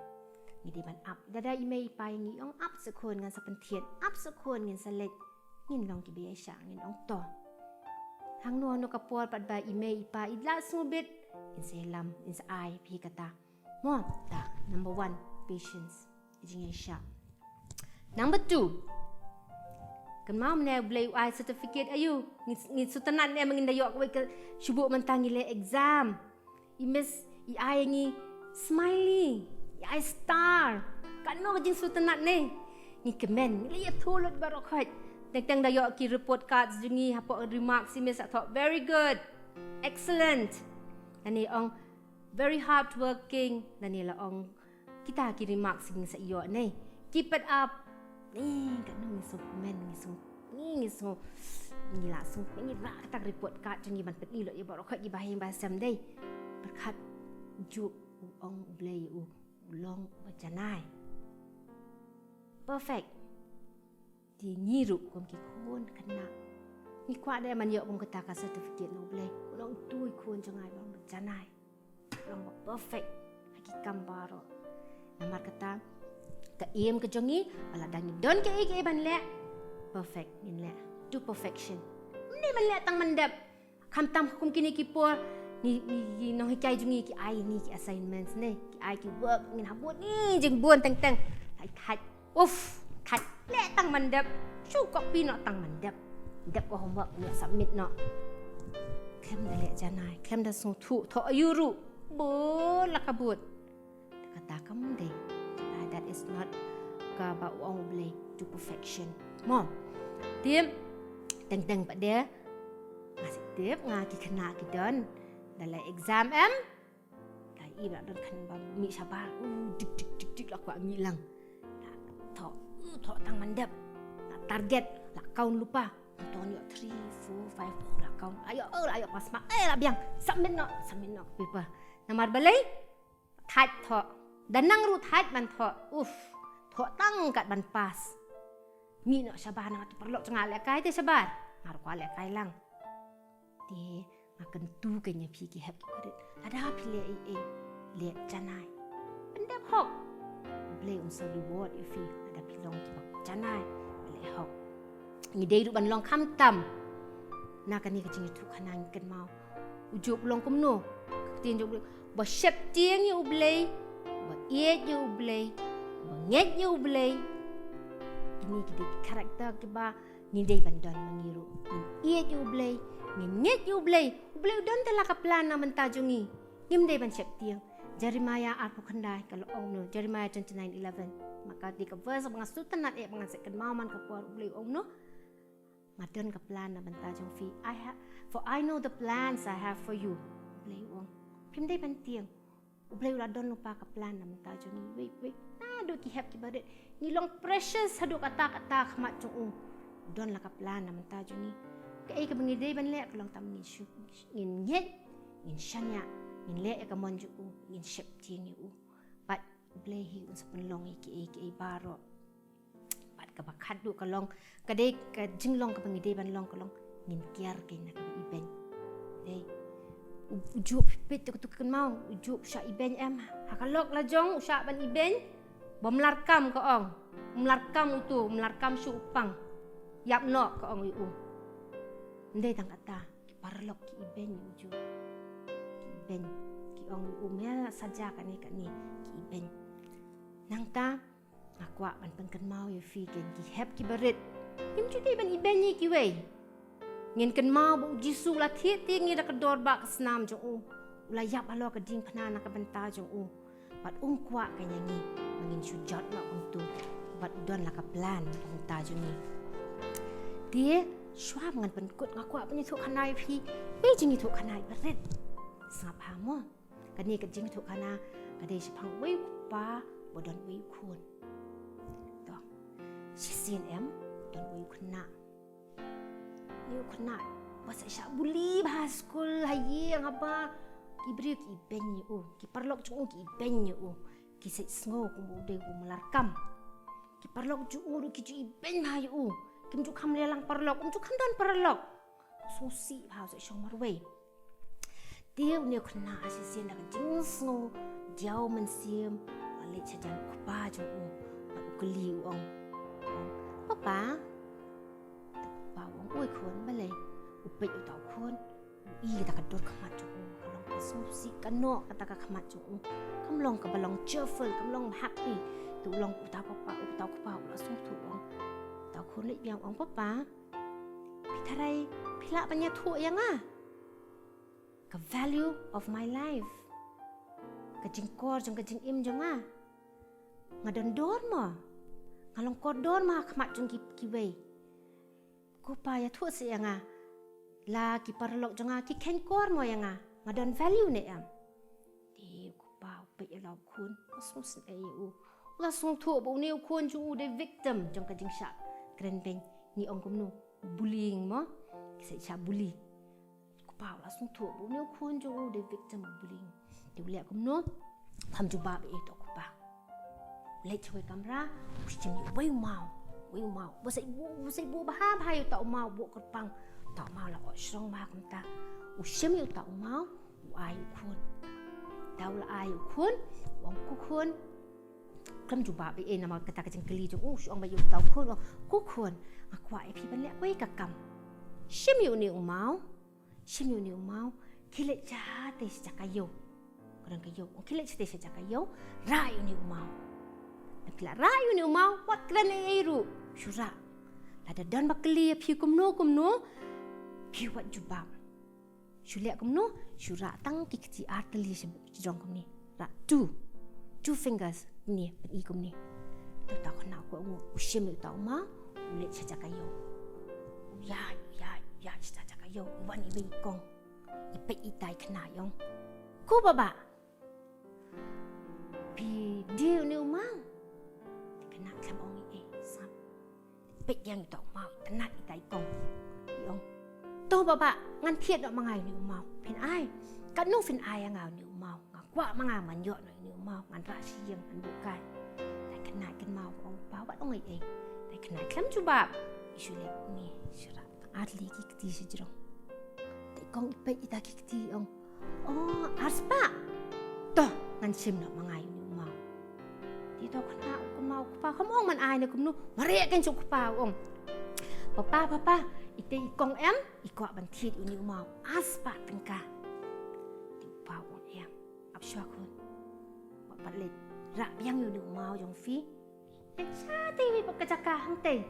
Ngi dei ban ap. Lada i mei i pa ïa ngi ong ap sa khun, ngan sa pynthied, ap sa khun, ngin sa leit. Ngin long kiba ïaishah, ngin ong to. Hangno hangno ka por pat ba i mei i pa i la sngewbit, ngin sa ïalam, ngin sa ai phi kata. Mo, ta, number one, patience. Jingïaishah. Number two. Kynmaw mynne U Blei u ai certificate aïu. Ngi, ngi sngewtynnat ne em, ngin da ïoh kawei ka, shu buh mynta ngi leh exam. I miss i ai ngi smiley, i ai star. Katno ka jingsngewtynnat ne. Ngi kmen, ngi la ïathuh lut baroh khoit. Teng teng da ïoh ki report cards jong ngi, hapoh remarks i miss la thoh very good. Excellent. Lane ong very hardworking. Lane la ong kita ki remarks ngi sa ïoh ne. Keep it up. Ni, katno ngi sngewkmen, ngi sngew, ngi, ngi sngew, ngi la sngew, ngi rah kata ka report card jong ngi ban pyni lut ïa baroh khoit kiba ha ïing ba ha sem dei. Pyrkhat u Job u ong U Blei u, u long uba janai. Perfect. Te ngi ruh kum ki khun khynnah, ngi kwah ne em ban ïoh kum kata ka certificate na U Blei, u long utu i khun jong nga u long uba janai. Long ba perfect ha ki kam baroh. Namar kata ka aim ka jong ngi ba lada ngi don kaei kaei ban leh, perfect ngin leh. To perfection. Ym dei ban leh tang ban dep. Khamtam kum kine ki por ngi, ngi, ngi nonghikai jong ngi ki ai ngi ki assignments ne, ki ai ki work, ngin hap bud ngi jingbun teng teng. Thait thait. Uff, thait, leh tang ban dep. Shu copy noh tang ban dep. Dep ka homework, ngi submit noh. Khlem da leh janai, khlem da sngewthuh thoh aïu ruh. Bud la ka bud. Kata kam dei. Ah, that is not kaba u ong U Blei, to perfection. Mo. Te teng teng pat de nga shu tip, nga ki khynnah ki don da leh exam em. Ka i ba don khynnah ba mih shabar. Uh, dik dik dik dik la kwah mih lang. La thoh, uh, thoh tang ban dep. La target, la count lypa. Ton ïoh three, four, five, oh, la count. La ïoh, oh, la ïoh pass mark. Eh, la biang. Submit noh, submit noh paper. Namar balei? Thait thoh. Da nang ruh thait ban thoh. Uff. Thoh tang kat ban pass. Mih noh shabar, nga tu paralok jong nga lehkai te shabar. Nga ruh kwah lehkai lang. Te nga kyntu kein ïa phi ki hep ki barit. Lada phi leh ei ei, leh janai. Pyndep hok. U Blei un sa reward ïa phi lada phi long kiba janai, ba leh hok. Ngi dei ruh ban long khamtam. Na kane ka jingïathuhkhana ngi kynmaw u Job u long kumno? Ka ktien jong U Blei, ba sheptieng ïa U Blei, ba ïeit ïa U Blei, ba ngeit ïa U Blei. Kine ki dei ki character kiba Ngi dei ban don ma ngi ruh. Ngin ïeit ïa U Blei, ngin ngeit ïa U Blei. U Blei u don te la ka plan na bynta jong ngi. Ngim dei ban sheptieng. Jeremiah arphew khyndai ka la ong noh, Jeremiah twenty-nine eleven. Ma ka dei ka verse ba nga sngewtynnat eh ba ngan sa kynmaw man ka por. U Blei u ong noh, nga don ka plan na bynta jong phi. I ha- for I know the plans I have for you. U Blei u ong. Phim dei ban tieng. U Blei u la don lypa ka plan na bynta jong ngi. Wei wei, naduh ki hep ki barit ngi long precious haduh katta katta ha khmat jong u. U don la ka plan na bynta jong ngi. Kaei kaba ngi dei ban leh ka long tang ngin shu- ngin ngeit, ngin shaniah, ngin leh ïa ka mon jong u, ngin sheptieng ïa u. Bad U Blei hi un sa pynlong ïa kiei kiei baroh. Bad kaba khatduh ka long, ka dei ka jinglong kaba ngi dei ban long ka long, ngin kiar keiñ na kaba ibeiñ. Dei. U- ujuh phi peit to ka tu kynmaw, ujuh u shah ibeiñ em? Ha ka lok la jong u shah ban ibeiñ. Bym larkam, ka ong. Ym larkam utu, ym larkam shuh u pang. Ïap noh, ka ong ïa u. Ym dei tang kata, ki paralok ki ibeiñ ïa ujuh. Ki ibeiñ. Ki ong ïa u, me la saja kane kane, ki ibeiñ. Nangta nga kwah ban pynkynmaw ïa phi keiñ, ki hep ki barit, ngim ju dei ban ibeiñ ïa kiwei. Ngin kynmaw ba U Jisu u la thied tieng ïa ngi da ka dor ba ka snam jong u. U la ïap halor ka diengphna na ka bynta jong u. Bad um kwah keiñ ïa ngi ba ngin shu jot noh kumtu. Bad u don la ka plan na ka bynta jong ngi. Te shuwa ba ngan pynkut, nga kwah ban ïathuh khana ïa phi wei jingïathuh khana ïa barit. Sngap ha mo. Kane ka jingïathuh khana ka dei shaphang uwei u kpa ba don uwei u khun. To. Shisien em, don uwei u khynnah. Uwei u khynnah ba sa shah bully bha ha skul, ha ïing, haba ki briew ki ibeiñ ïa u, ki paralok jong u ki ibeiñ ïa u. Ki sa sngew kum u dei u mala rkam. Ki paralok jong u ruh ki ju ibeiñ bha ïa u. Kim ju kham leh lang paralok, um ju kham don paralok. Sngewsih bha, u sa shong marwei. Te une u khynnah ha shisien da ka jingsngewdiaw mynsiem, u la leit sha jan u kpa jong u bad u kylli, u ong, u ong, "Papa?" Te u kpa u ong, "Oi khun, balei?" U peit uta u khun, u i da ka dur khmat jong u, ka long ka sngewsih, ka noh kata ka khmat jong u. Kam long kaba long cheerful, kam long happy. Te u long uta u papa, uta u kpa u la sngewthuh, u ong, uta u khun leit biang, u ong, "Papa, phi tharai phi lah ban ïathuh ïa nga ka value of my life, ka jingkor jong ka jingim jong nga? Nga don dor mo? Nga long kordor mo ha khmat jong ki, kiwei? Ko Pa, ïathuh seh ïa nga, la ki paralok jong nga ki kheiñ kor mo ïa nga? Nga don value ne em?" Te ko Pa u peit ïa la u khun, u sngewsynei ïa u. U la sngewthuh ba une u khun jong u u dei victim jong ka jingshah kren beiñ. Ngi ong kumno? Bullying mo? Ki sa shah bully. Ko Pa u la sngewthuh ba une u khun jong u u dei victim of bullying. Te u leh kumno? Kham jubab ei ei uta u kpa. U leit sha kawei ka kamra, u shim ïa uwei u maw, uwei u maw. Ba sa ïa buh, ba sa ïa buh bha bha ïa uta u maw, buh kyrpang. Uta u maw la ot shrong bha kumta. U shim ïa uta u maw, u ai u khun. Te u la ai u khun, u ong, "Ko khun." Khlem jubab ei ei namar kata ka jingkylli jong u, shu ong beit ïa uta u khun, u ong, "Ko khun, nga kwah ïa phi ban leh kawei ka kam. Shim ïa une u maw, shim ïa une u maw, khie leit shatei sha jaka ïew." Ka don ka ïew, u ong, "Khie leit shatei sha jaka ïew, rah ïa une u maw. Lada phi la rah ïa une u maw, wat kren ei ei ruh, shu rah. Lada don ba kylli ïa phi kumno kumno, phi wat jubab." Shu leh kumno? Shu rah tang ki kti ar tylli sha jrong kumne. Rah two, two fingers kumne, pyni kumne. Te uta u khynnah u kwah, u shim ïa uta u maw, u leit sha jaka ïew. U ïaid, u ïaid, u ïaid sha jaka ïew, u wan ïa i kong. I peit ïa ita i khynnah, i ong, "Ko Bah Bah, phi die une u maw?" Te khynnah khlem ong ei ei, sngap. Peit ïa uta u maw, itynnad ïa ita i kong. I ong, "To Bah Bah, ngan thied noh ma nga ïa une u maw." "Phin ai? Katno phin ai ïa nga ïa une u maw? Nga kwah ma nga ban ïoh noh ïa une u maw, ngan rah sha ïing, ngan buh kai." Ita i khynnah i kynmaw, ong, "Pa, wat ong ei ei." Ita i khynnah khlem jubab. I shu leh kumne, shu rah tang ar tylli ki kti sha jrong. Ita i kong i peit ïa ita ki kti, i ong, "O, ar spah. To, ngan shim noh ma nga ïa une u maw." Te uta u khynnah u kynmaw, u kpa, kham ong man ai ne kumno, mareh keiñ sha u kpa, u ong, "Papa, papa, ita i kong em, i kwah ban thied ïa une u maw, ar spah tyngka." Te u kpa u ong, "Em, ap shuwa khun. Wat pat leit, rah biang ïa une u maw jong phi. Leit shatei pat ka jaka hangtei.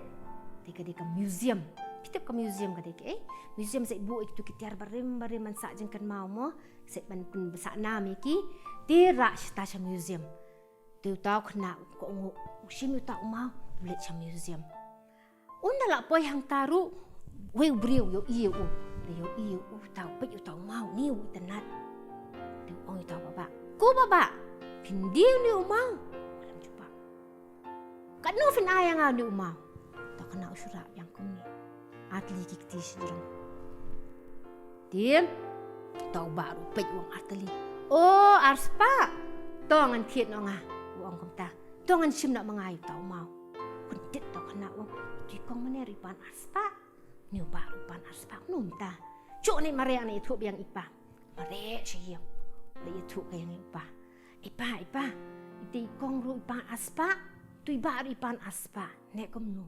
Te ka dei ka museum. Phi tip ka museum ka dei kaei? Museum sa buh ïa kito ki tiar barim barim ban sah jingkynmaw mo. Sa ban pynbsa nam ïa ki. Te rah shata sha museum. Te uta u khynnah u ong u shim ïa uta u maw u leit sha museum. Un da la poi hangta ruh, wei u briew u ïohi ïa u. Da ïohi ïa uta u peit ïa uta u maw, ne u itynnad. Te u ong ïa uta u baba, ko baba, phin die une u maw? Wallam jubab. Katno phin ai ïa nga une u maw? Uta u khynnah u shu rah biang kumne. Ar tylli ki kti shajrong. Te uta u bah ruh u peit u ong ar tylli. O, ar spah. To ngan thied noh nga. U ong kumta. To ngan shim noh ma nga ïa uta u maw. Kyndit uta u khynnah u ong, to i kong mynne ruh i pan ar spah. Une u bah ruh u pan ar spah, kumno mynta? Shu ne mareh, ngan ïathuh biang i pa. Mareh sha ïing. Leit ïathuh ka ïa i pa. I pa, i pa. Ite i kong ruh i pan ar spah. To i bah ruh i pan ar spah. Ne kumno?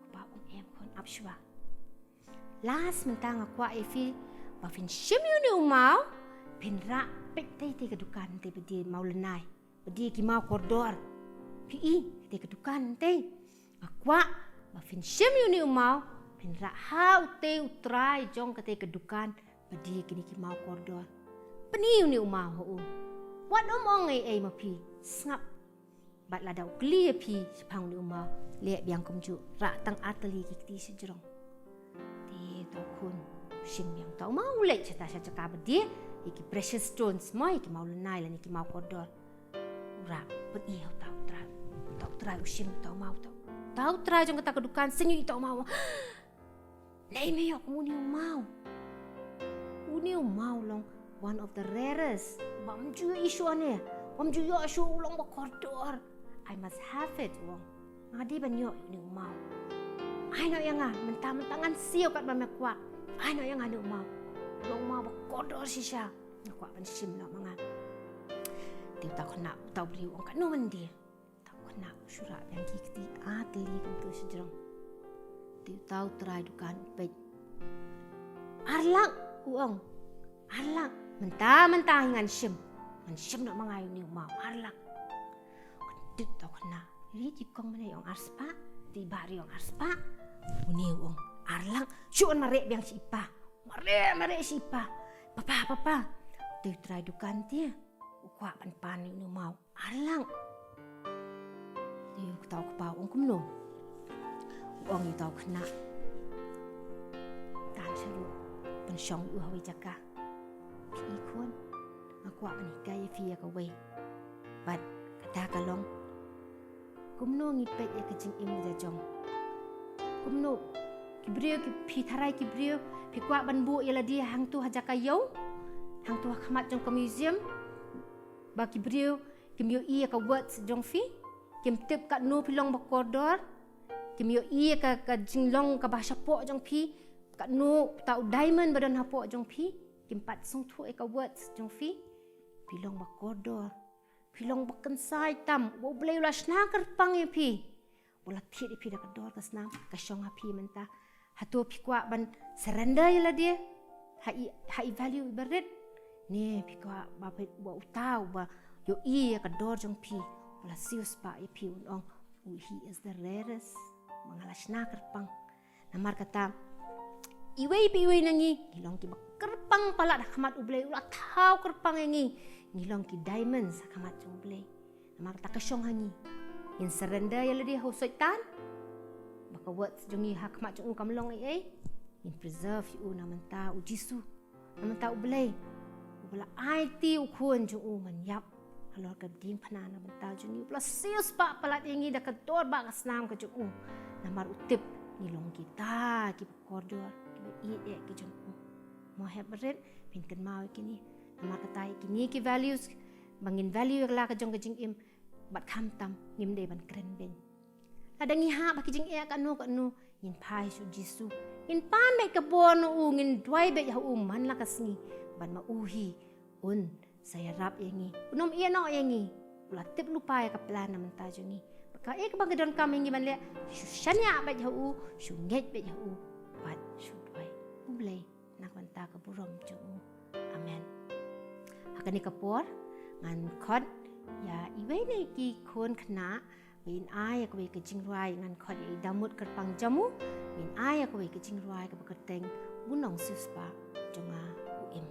Kpa u ong em khun, ap shuwa. Last mynta nga kwah ïa phi ba phin shim ïa une u maw, phin rah peit tei tei ka dukan tei ba die maw lynnai, ba die ki maw kordor. Phi i tei ka dukan tei. Nga kwah ba phin shim ïa une u maw, phin rah ha utei u trai jong katei ka dukan ba die kine ki maw kordor. Pyni une u maw ha u. Wat ym ong ei ei ma phi. Sngap. Bad lada u kylli ïa phi shaphang une u maw, leh biang kumjuh, rah tang ar tylli ki kti shajrong. Te uta u khun u shim biang uta u maw, u leit shata sha jaka ba die ïa ki precious stones mo, ïa ki maw lynnai lane ki maw kordor. U rah, pyni ha uta u trai. Uta u trai u shim uta u maw, uta u trai jong kata ka dukan sngewthuh ïa uta u maw. Naei me ïoh kum une u maw? Une u maw u long one of the rarest. Bym ju ïoh shuh ne, bym ju ïoh shuh, u long ba kordor. I must have it, u ong. Nga dei ban ïoh une u maw. Ai noh ïa nga, mynta mynta ngan siew katba me kwah. Ai noh ïa nga une u maw. U long u maw ba kordor shisha. Nga kwah ban shim noh ma nga. Te uta u khynnah, uta u briew u ong katno ban die. Uta u khynnah u shu rah biang ki kti ar tylli kumto shajrong. Te uta u trai dukan u peit. Ar lak, u ong. Ar lak. Mynta mynta hi ngan shim. Ngan shim noh ma nga ïa une u maw. Ar lak. Kyndit uta u khynnah. Ïohi i kong mynne i ong ar spah. Te i bah ruh i ong ar spah. Une u ong ar lak. Shu wan mareh biang sha i pa. Mareh mareh sha i pa. Papa, papa. Te u trai dukan te u kwah ban pan ïa une u maw. Ar lak. Te uta u kpa u ong kumno? U ong ïa uta u khynnah. Tan sha ruh. Pynshong ïa u ha kawei jaka. Phi i khun. Nga kwah ban hikai ïa phi ïa kawei. Bad kata ka long, kumno ngi peit ïa ka jingim ka jong. Kumno ki briew ki, phi tharai ki briew, phi kwah ban buh ïa lade hangto ha jaka ïew, hangto ha khmat jong ka museum. Ba ki briew kim ïohi ïa ka worth jong phi, kim tip katno phi long ba kordor, kim ïohi ïa ka, ka jinglong kaba shapoh jong phi, katno uta u diamond ba don hapoh jong phi, kim pat sngewthuh ïa ka worth jong phi. Phi long ba kordor, phi long ba kynsai tam, ba U Blei u la shna kyrpang ïa phi. U la thied ïa phi da ka dor ka snam, ka shong ha phi mynta. Hato phi kwah ban surrender ïa lade ha i, ha i value iba rit? Ne phi kwah ba phi, ba uta uba ïohi ïa ka dor jong phi, u la siewspah ïa phi, un ong, "Oh, he is the rarest." Ba nga la shna kyrpang. Namar kata, iwei pa iwei na ngi, ngi long kiba kyrpang palat ha khmat U Blei, u la thaw kyrpang ïa ngi, ngi long ki diamonds ha khmat jong U Blei. Namar kata ka shong ha ngi. Ngin surrender ïa lade ha u Soitan. Ba ka worth jong ngi ha khmat jong u kam long ei ei. Ngin preserve ïa u na mynta u Jisu. Na mynta U Blei uba la aiti u khun jong u ban ïap halor ka diengphna na bynta jong ngi, uba la siewspah palat ïa ngi da ka dor ba ka snam ka jong u. Namar u tip ngi long kita kiba kordor, kiba ïeit ïa ka jong u. Mo hep barit, phin kynmaw ïa kine. Namar kata ïa kine ki values ba ngin value ïa la ka jong ka jingim, bad khamtam ngim dei ban kren beiñ. Lada ngi hap ha ki jingeh kano kano, ngin phai sha u Jisu. Ngin pan beit ka bor na u, ngin duwai beit ha u man la ka sngi. Bad ma u hi un sa ïarap ïa ngi, un ym ïehnoh ïa ngi. U la tip lypa ïa ka plan na bynta jong ngi. Bad kaei kaba ngi donkam ïa ngi ban leh, shu shaniah beit ha u, shu ngeit beit ha u, bad shu duwai. U Blei na ka bynta ka burom jong u. Amen. Ha kane ka por ngan khot ïa iwei na ki khun khynnah Ngin ai ïa kawei ka jingrwai, ngan khot ïa i Damut Kyrpang Jamu, ngin ai ïa kawei ka jingrwai kaba kyrteng U Nongsiewspah Jong Nga U Im.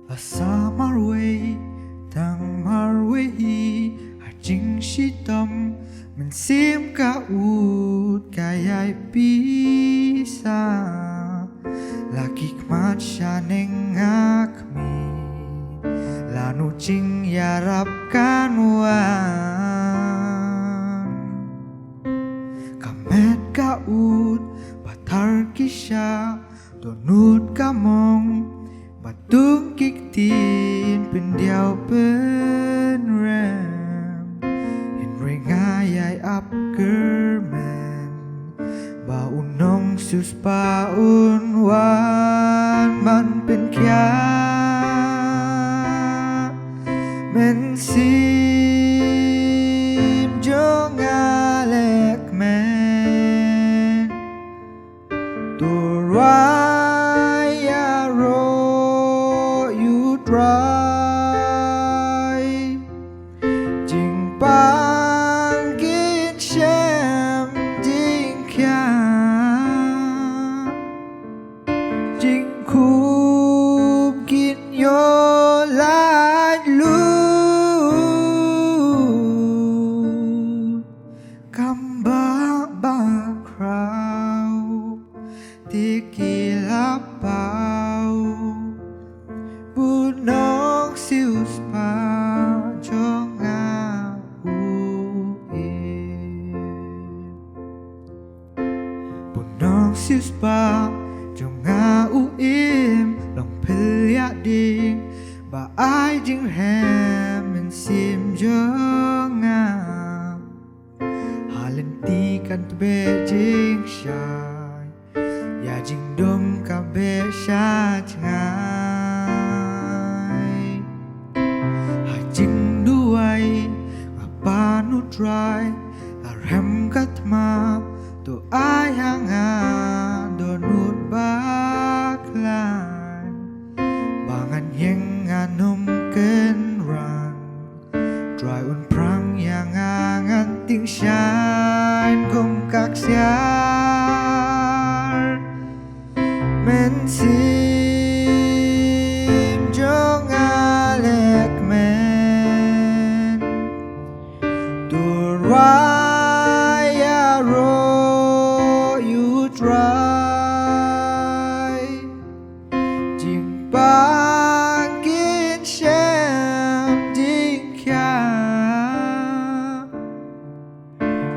La sah marwei, tang marwei hi, ha jingshitom, mynsiem ka ud ka ïai pisa. La khie khmat shaneng ha khmih, lano jingïarap kan wan. Ka met ka ud, ba thar ki shah, dohnud ka mong, ba tung ki ktien pyndiaw pynrem. Hynrei nga ïai ap kyrmen, ba U Nongsiewspah un wan ban pynkhiah. Mynsiem jong nga leh kmen, to rwai ïaroh ïa U Trai. Jingpang kin shem jingkhiah, jingkhup kin ïoh laitluid. Kam bah bakhraw te ki la paw, bun nongsiewspah jong nga u im. Bun nongsiewspah jong nga u im, long phylla ïadei, ba ai jingrhem mynsiem jong nga. Ha lynti kan tbeh jingshai, ïa jingdum ka beh sha jngai. Ha jingduwai nga pan, U Trai, la rhem ka thma, to ai ha nga dohnud bakhlaiñ, ba ngan ïeng ngan ym kynran. Trai un phrang ïa nga, ngan tieng shaiñ kum ka ksiar. Mynsiem jong nga leh kmen, to rwai ïaroh ïa U Trai. Jingpang kin shem jingkhiah,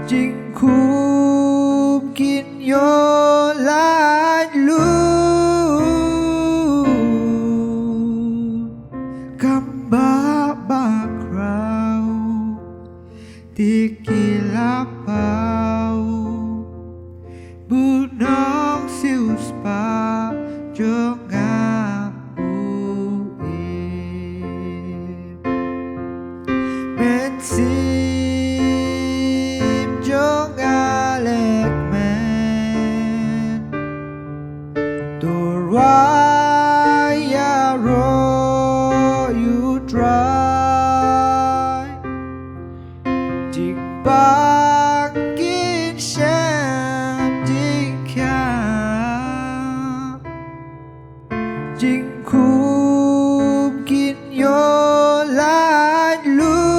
jingkhup kin ïoh laitluid. Kam bah bakhraw te ki la paw, bun nongsiewspah jong nga u im. Mynsiem jong nga leh kmen, to rwai ïaroh ïa U Trai. Jingpang kin shem jingkhiah, jingkhup kin ïoh laitluid.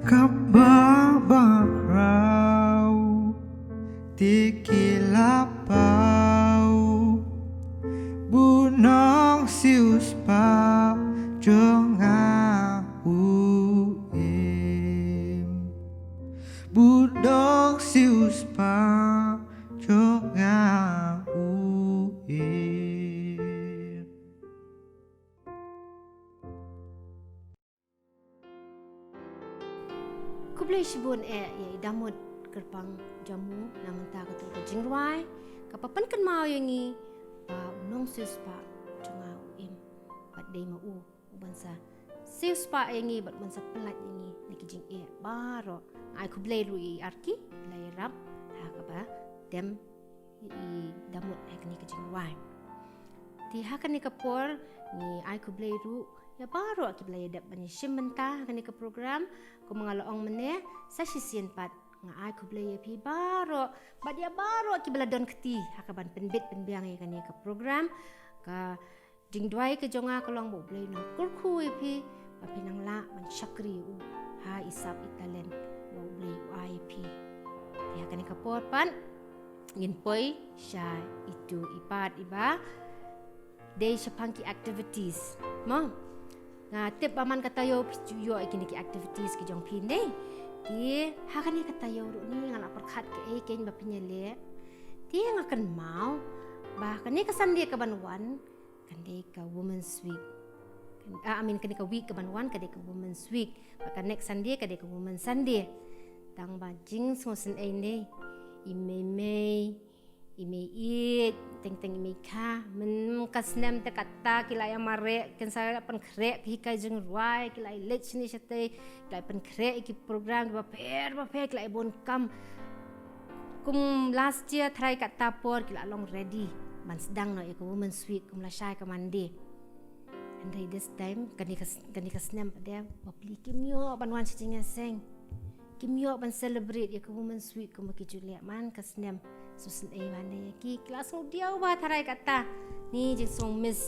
Kam bah bakhraw te ki la paw, bun nongsiewspah jong nga u im. Bun nongsiewspah jong nga u im. Shibun eh ïa i Damut Kyrpang Jamu na mynta katto ka jingrwai kaba pynkynmaw ïa ngi ba u nongsiewspah jong nga u im bad dei ma u u ban sa siewspah ïa ngi bad ban sa pyllait ïa ngi na ki jingeh baroh. Nga ai khublei ruh ïa i Arki, la ïarap ha kaba dem i Damut ha kane ka jingrwai. Te ha kane ka por ngi ai khublei ruh ïa baroh kiba la ïadep ban ïashim bynta ha kane ka program. Kum nga la ong mynne, sa shisien pat nga ai khublei ïa phi baroh bad ïa baroh kiba la don kti ha kaban pynbit pynbiang ïa kane ka program. Ka jingduwai ka jong nga ka long ba U Blei un nang kyrkhu ïa phi ba phin nang lah ban shakri ïa u ha i sap i talent ba U Blei u ai ïa phi. Te ha kane ka por pat ngin poi sha itu i part iba dei shaphang ki activities. Mo, nga tip ba man ka taïew phi ju ïoh ïa kine ki activities ki jong phi ne. Te ha kane ka taïew ruh ne nga la pyrkhat kaei kein ba phin ïaleh. Te nga kynmaw ba kane ka Sunday kaban wan kan dei ka Women's Week. Kan, ah, I mean, kan dei ka week kaban wan ka dei ka Women's Week. Bad ka next Sunday ka dei ka Women's Sunday. Tang ba jingsngewsynei ne, i mei mei, i mei ïeit, teng teng i mei kha, mynta ka snem te kata ki la ïa mareh, kin sa la pynkhreh ki hikai jingrwai, ki la ïa leit shane shatei, ki la ïa pynkhreh ki program kiba pher ba pher, ki la ïa bun kam. Kum last year tharai kata por ki la long ready ban sdang noh ïa ka Women's Week kum lashai ka Monday. Hynrei this time kane ka, kane ka snem pat de bapli kim ïoh ban wan sha jingïaseng. Kim ïoh ban celebrate ïa ka Women's Week kumba ki ju leh man ka snem. Sngewsynei bha ïa ki, ki la sngewdiaw bha tharai kata. Ngi jingsngewmiss,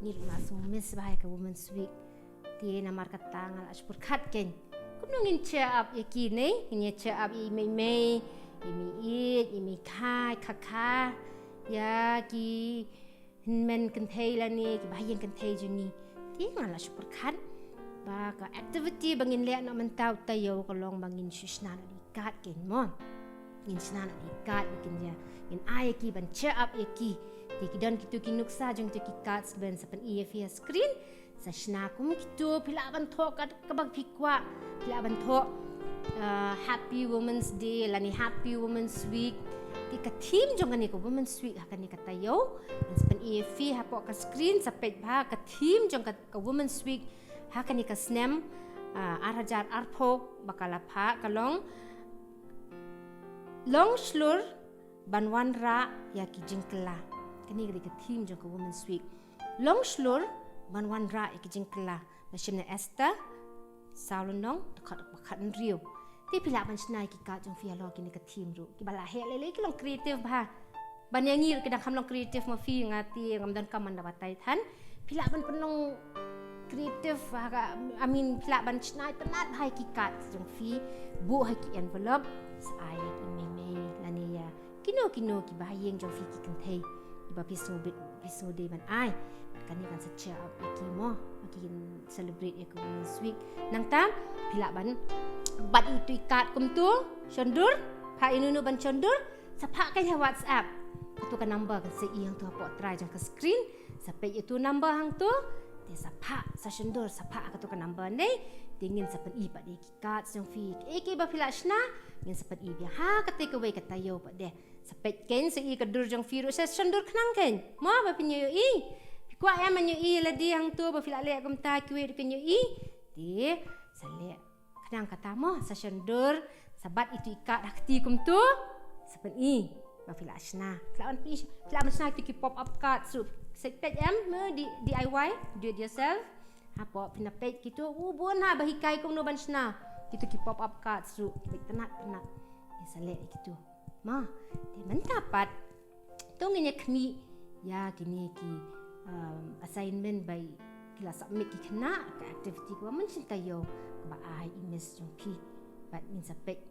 ngi ruh la sngewmiss bha ïa ka Women's Week. Te namar kata nga la shu pyrkhat kein, kumno ngin cheer up ïa ki ne, ngin ïa cheer up ïa i mei mei, i mei ïeit, i mei kha, i kha kha, ïa ki hynmen kynthei lane kiba ha ïing kynthei jong ngi. Te nga la shu pyrkhat ba ka activity ba ngin leh na mynta u taïew ka long ba ngin shu shna na di card kein mo. Ngin shna na di card, ngin ïa, ngin ai ïa ki ban cheer up ïa ki. Te ki don kito ki nuksa jong kito ki cards ban sa pyni ïa phi ha screen. Sa shna kum kito, phi lah ban thoh kat kaba phi kwah, phi lah ban thoh, ah, Happy Women's Day lane Happy Women's Week. Te ka theme jong kane ka Women's Week ha kane ka taïew ngan sa pyni ïa phi hapoh ka screen, sa peit bha ka theme jong ka, ka Women's Week ha kane ka snem, ah, ar hajar arphew ba ka la phah ka long, long shlur ban wanrah ïa ki jingkylla. Kane ka dei ka theme jong ka Women's Week. Long shlur ban wanrah ïa ki jingkylla. Ba shim na Esther saw lynnong, dkhot ba khathynriew. Te phi lah ban shna ïa ki card jong phi halor kine ki theme ruh. Kiba la heh lei lei ki long creative bha. Ban ïa ngi ruh ki dang kham long creative ma phi, nga te ngam donkam ban da batai than. Phi lah ban pynlong creative ha ka, I mean, phi lah ban shna itynnat bha ïa ki card jong phi. Buh ha ki envelope, sa ai ïa ki mei mei lane ïa kino kino kiba ha ïing jong phi ki kynthei kiba phi sngewbit, phi sngewdei ban ai. Bad kane kan sa cheer up ïa ki mo, ba kin celebrate ïa ka Women's Week. Nangta phi lah ban bat ïa itu i card kumto, shondur, phah ïa uno uno ban shondur, sa phah kein ha WhatsApp. Kato ka number kan sa i hangto hapoh trai jong ka screen, sa peit ïa uto u number hangto, te sa phah, sa shondur, sa phah kato ka number ne, te ngin sa pyni pat ïa ki cards jong phi. Kiei kiei ba phi lah shna ngin sa pyni biang ha kata kawei ka taïew pat de. Sa peit kein, sa i ka dur jong phi ruh, sa shondur khnang kein mo ba phin ïohi. Phi kwah em ban ïohi lade hangto ba phi lah leh kumta, kiwei ruh kin ïohi. Te sa leh khnang kata mo, sa shondur, sa bat itu i card ha kti kumto, sa pyni ba phi lah shna. Phi lah ban phi, phi lah ban shna itu ki pop up cards ruh. Sa peit em, mo, D-, DIY, do it yourself. Hapoh phin da peit kito, u bun ha ba hikai kumno ban shna kito ki pop up cards ruh, kiba itynnat itynnat. Te sa leh ïa kito. Mo, te mynta pat to ngin ïa khmih ïa kine ki, um, assignment ba ki la submit ki khynnah, ka activity kaba mynsiem taïew kaba ai i miss jong phi. Bad ngin sa peit.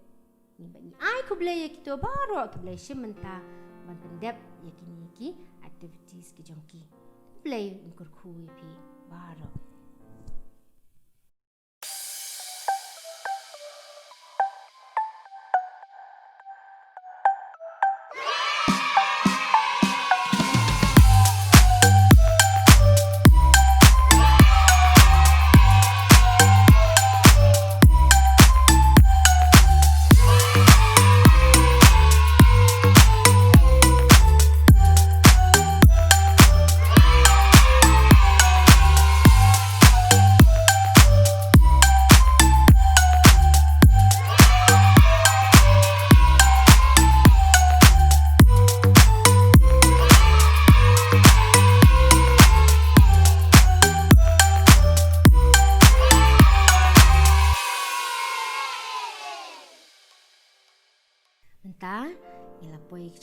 Ngi ba ngi ai khublei ïa kito baroh kiba la shim bynta ban pyndep ïa kine ki activities ki jong ki. Blei un kyrkhu ïa phi baroh.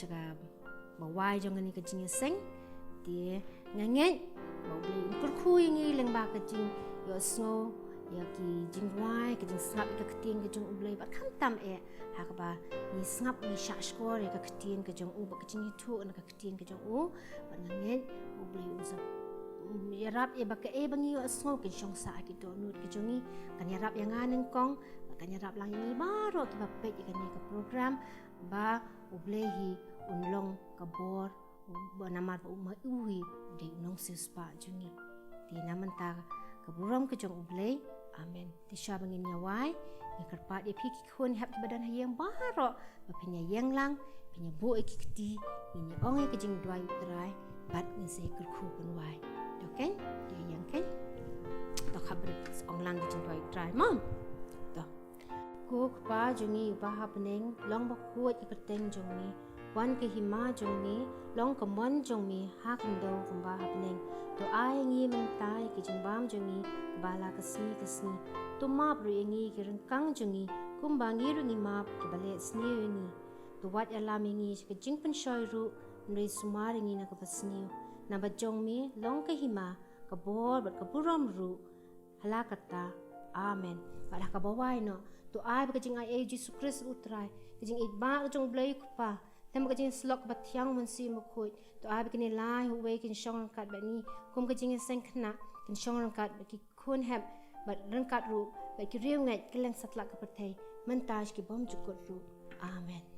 Ka ba wai jong kane ka jingïaseng. Te nga ngeit ba U Blei un kyrkhu ïa ngi lyngba ka jingïohsngew ïa ki jingduwai, ka jingsngap ïa ka ktien ka jong U Blei, bad khamtam eh ha kaba ngi sngap, ngi shahshkor ïa ka ktien ka jong u, bad ka jingïathuh na ka ktien ka jong u. Bad nga ngeit U Blei un sa ïarap ïa ba kaei ba ngi ïohsngew kan shong sah ha ki dohnud ka jong ngi, kan ïarap ïa nga nyngkong, bad kan ïarap lang ïa ngi baroh kiba peit ïa kane ka program, ba U Blei hi un long ka bor, ba namar ba u ma u hi u dei u nongsiewspah jong ngi. Te na mynta ka burom ka jong U Blei. Amen. Te shuwa ba ngin ïa wai, nga kyrpad ïa phi ki khun hep kiba don ha ïing baroh ba phin ïa ïeng lang, phin ïa buh ïa ki kti, ngin ïa ong ïa ka jingduwai U Trai, bad ngin sa ïa kyrkhu pynwai. To keiñ, ïa ïeng keiñ. To khapbrip ong lang ka jingduwai U Trai, mo. To. Ko Kpa jong ngi uba ha bneng, long bakhuid ka kyrteng jong me, wan ka hima jong me, long ka mon jong me ha khyndew kumba ha bneng. To ai ïa ngi mynta ïa ka jingbam jong ngi kaba la ka sngi ka sngi. To map ruh ïa ngi ki ryngkang jong ngi, kumba ngi ruh ngi map kiba leh sniew ïa ngi. To wat ïalam ïa ngi sha ka jingpynshoi ruh, hynrei sumar ïa ngi na kaba sniew. Naba jong me long ka hima, ka bor bad ka burom ruh, ha la katta. Amen. Bad ha kaba wai noh, to ai ba ka jingaiei U Jisu Khrist U Trai, ka jingïeit ba ka jong U Blei U Kpa, lem bad ka jingïasyllok kaba thiang U Mynsiem Bakhuid, to ai ba kine lai ha uwei kin shong ryngkat bad ngi kum ka jingïaseng khynnah, kin shong ryngkat bad ki khun hep, bad ryngkat ruh bad ki riewngeit kylleng satlak ka pyrthei, mynta sha ki bymjukut ruh. Amen.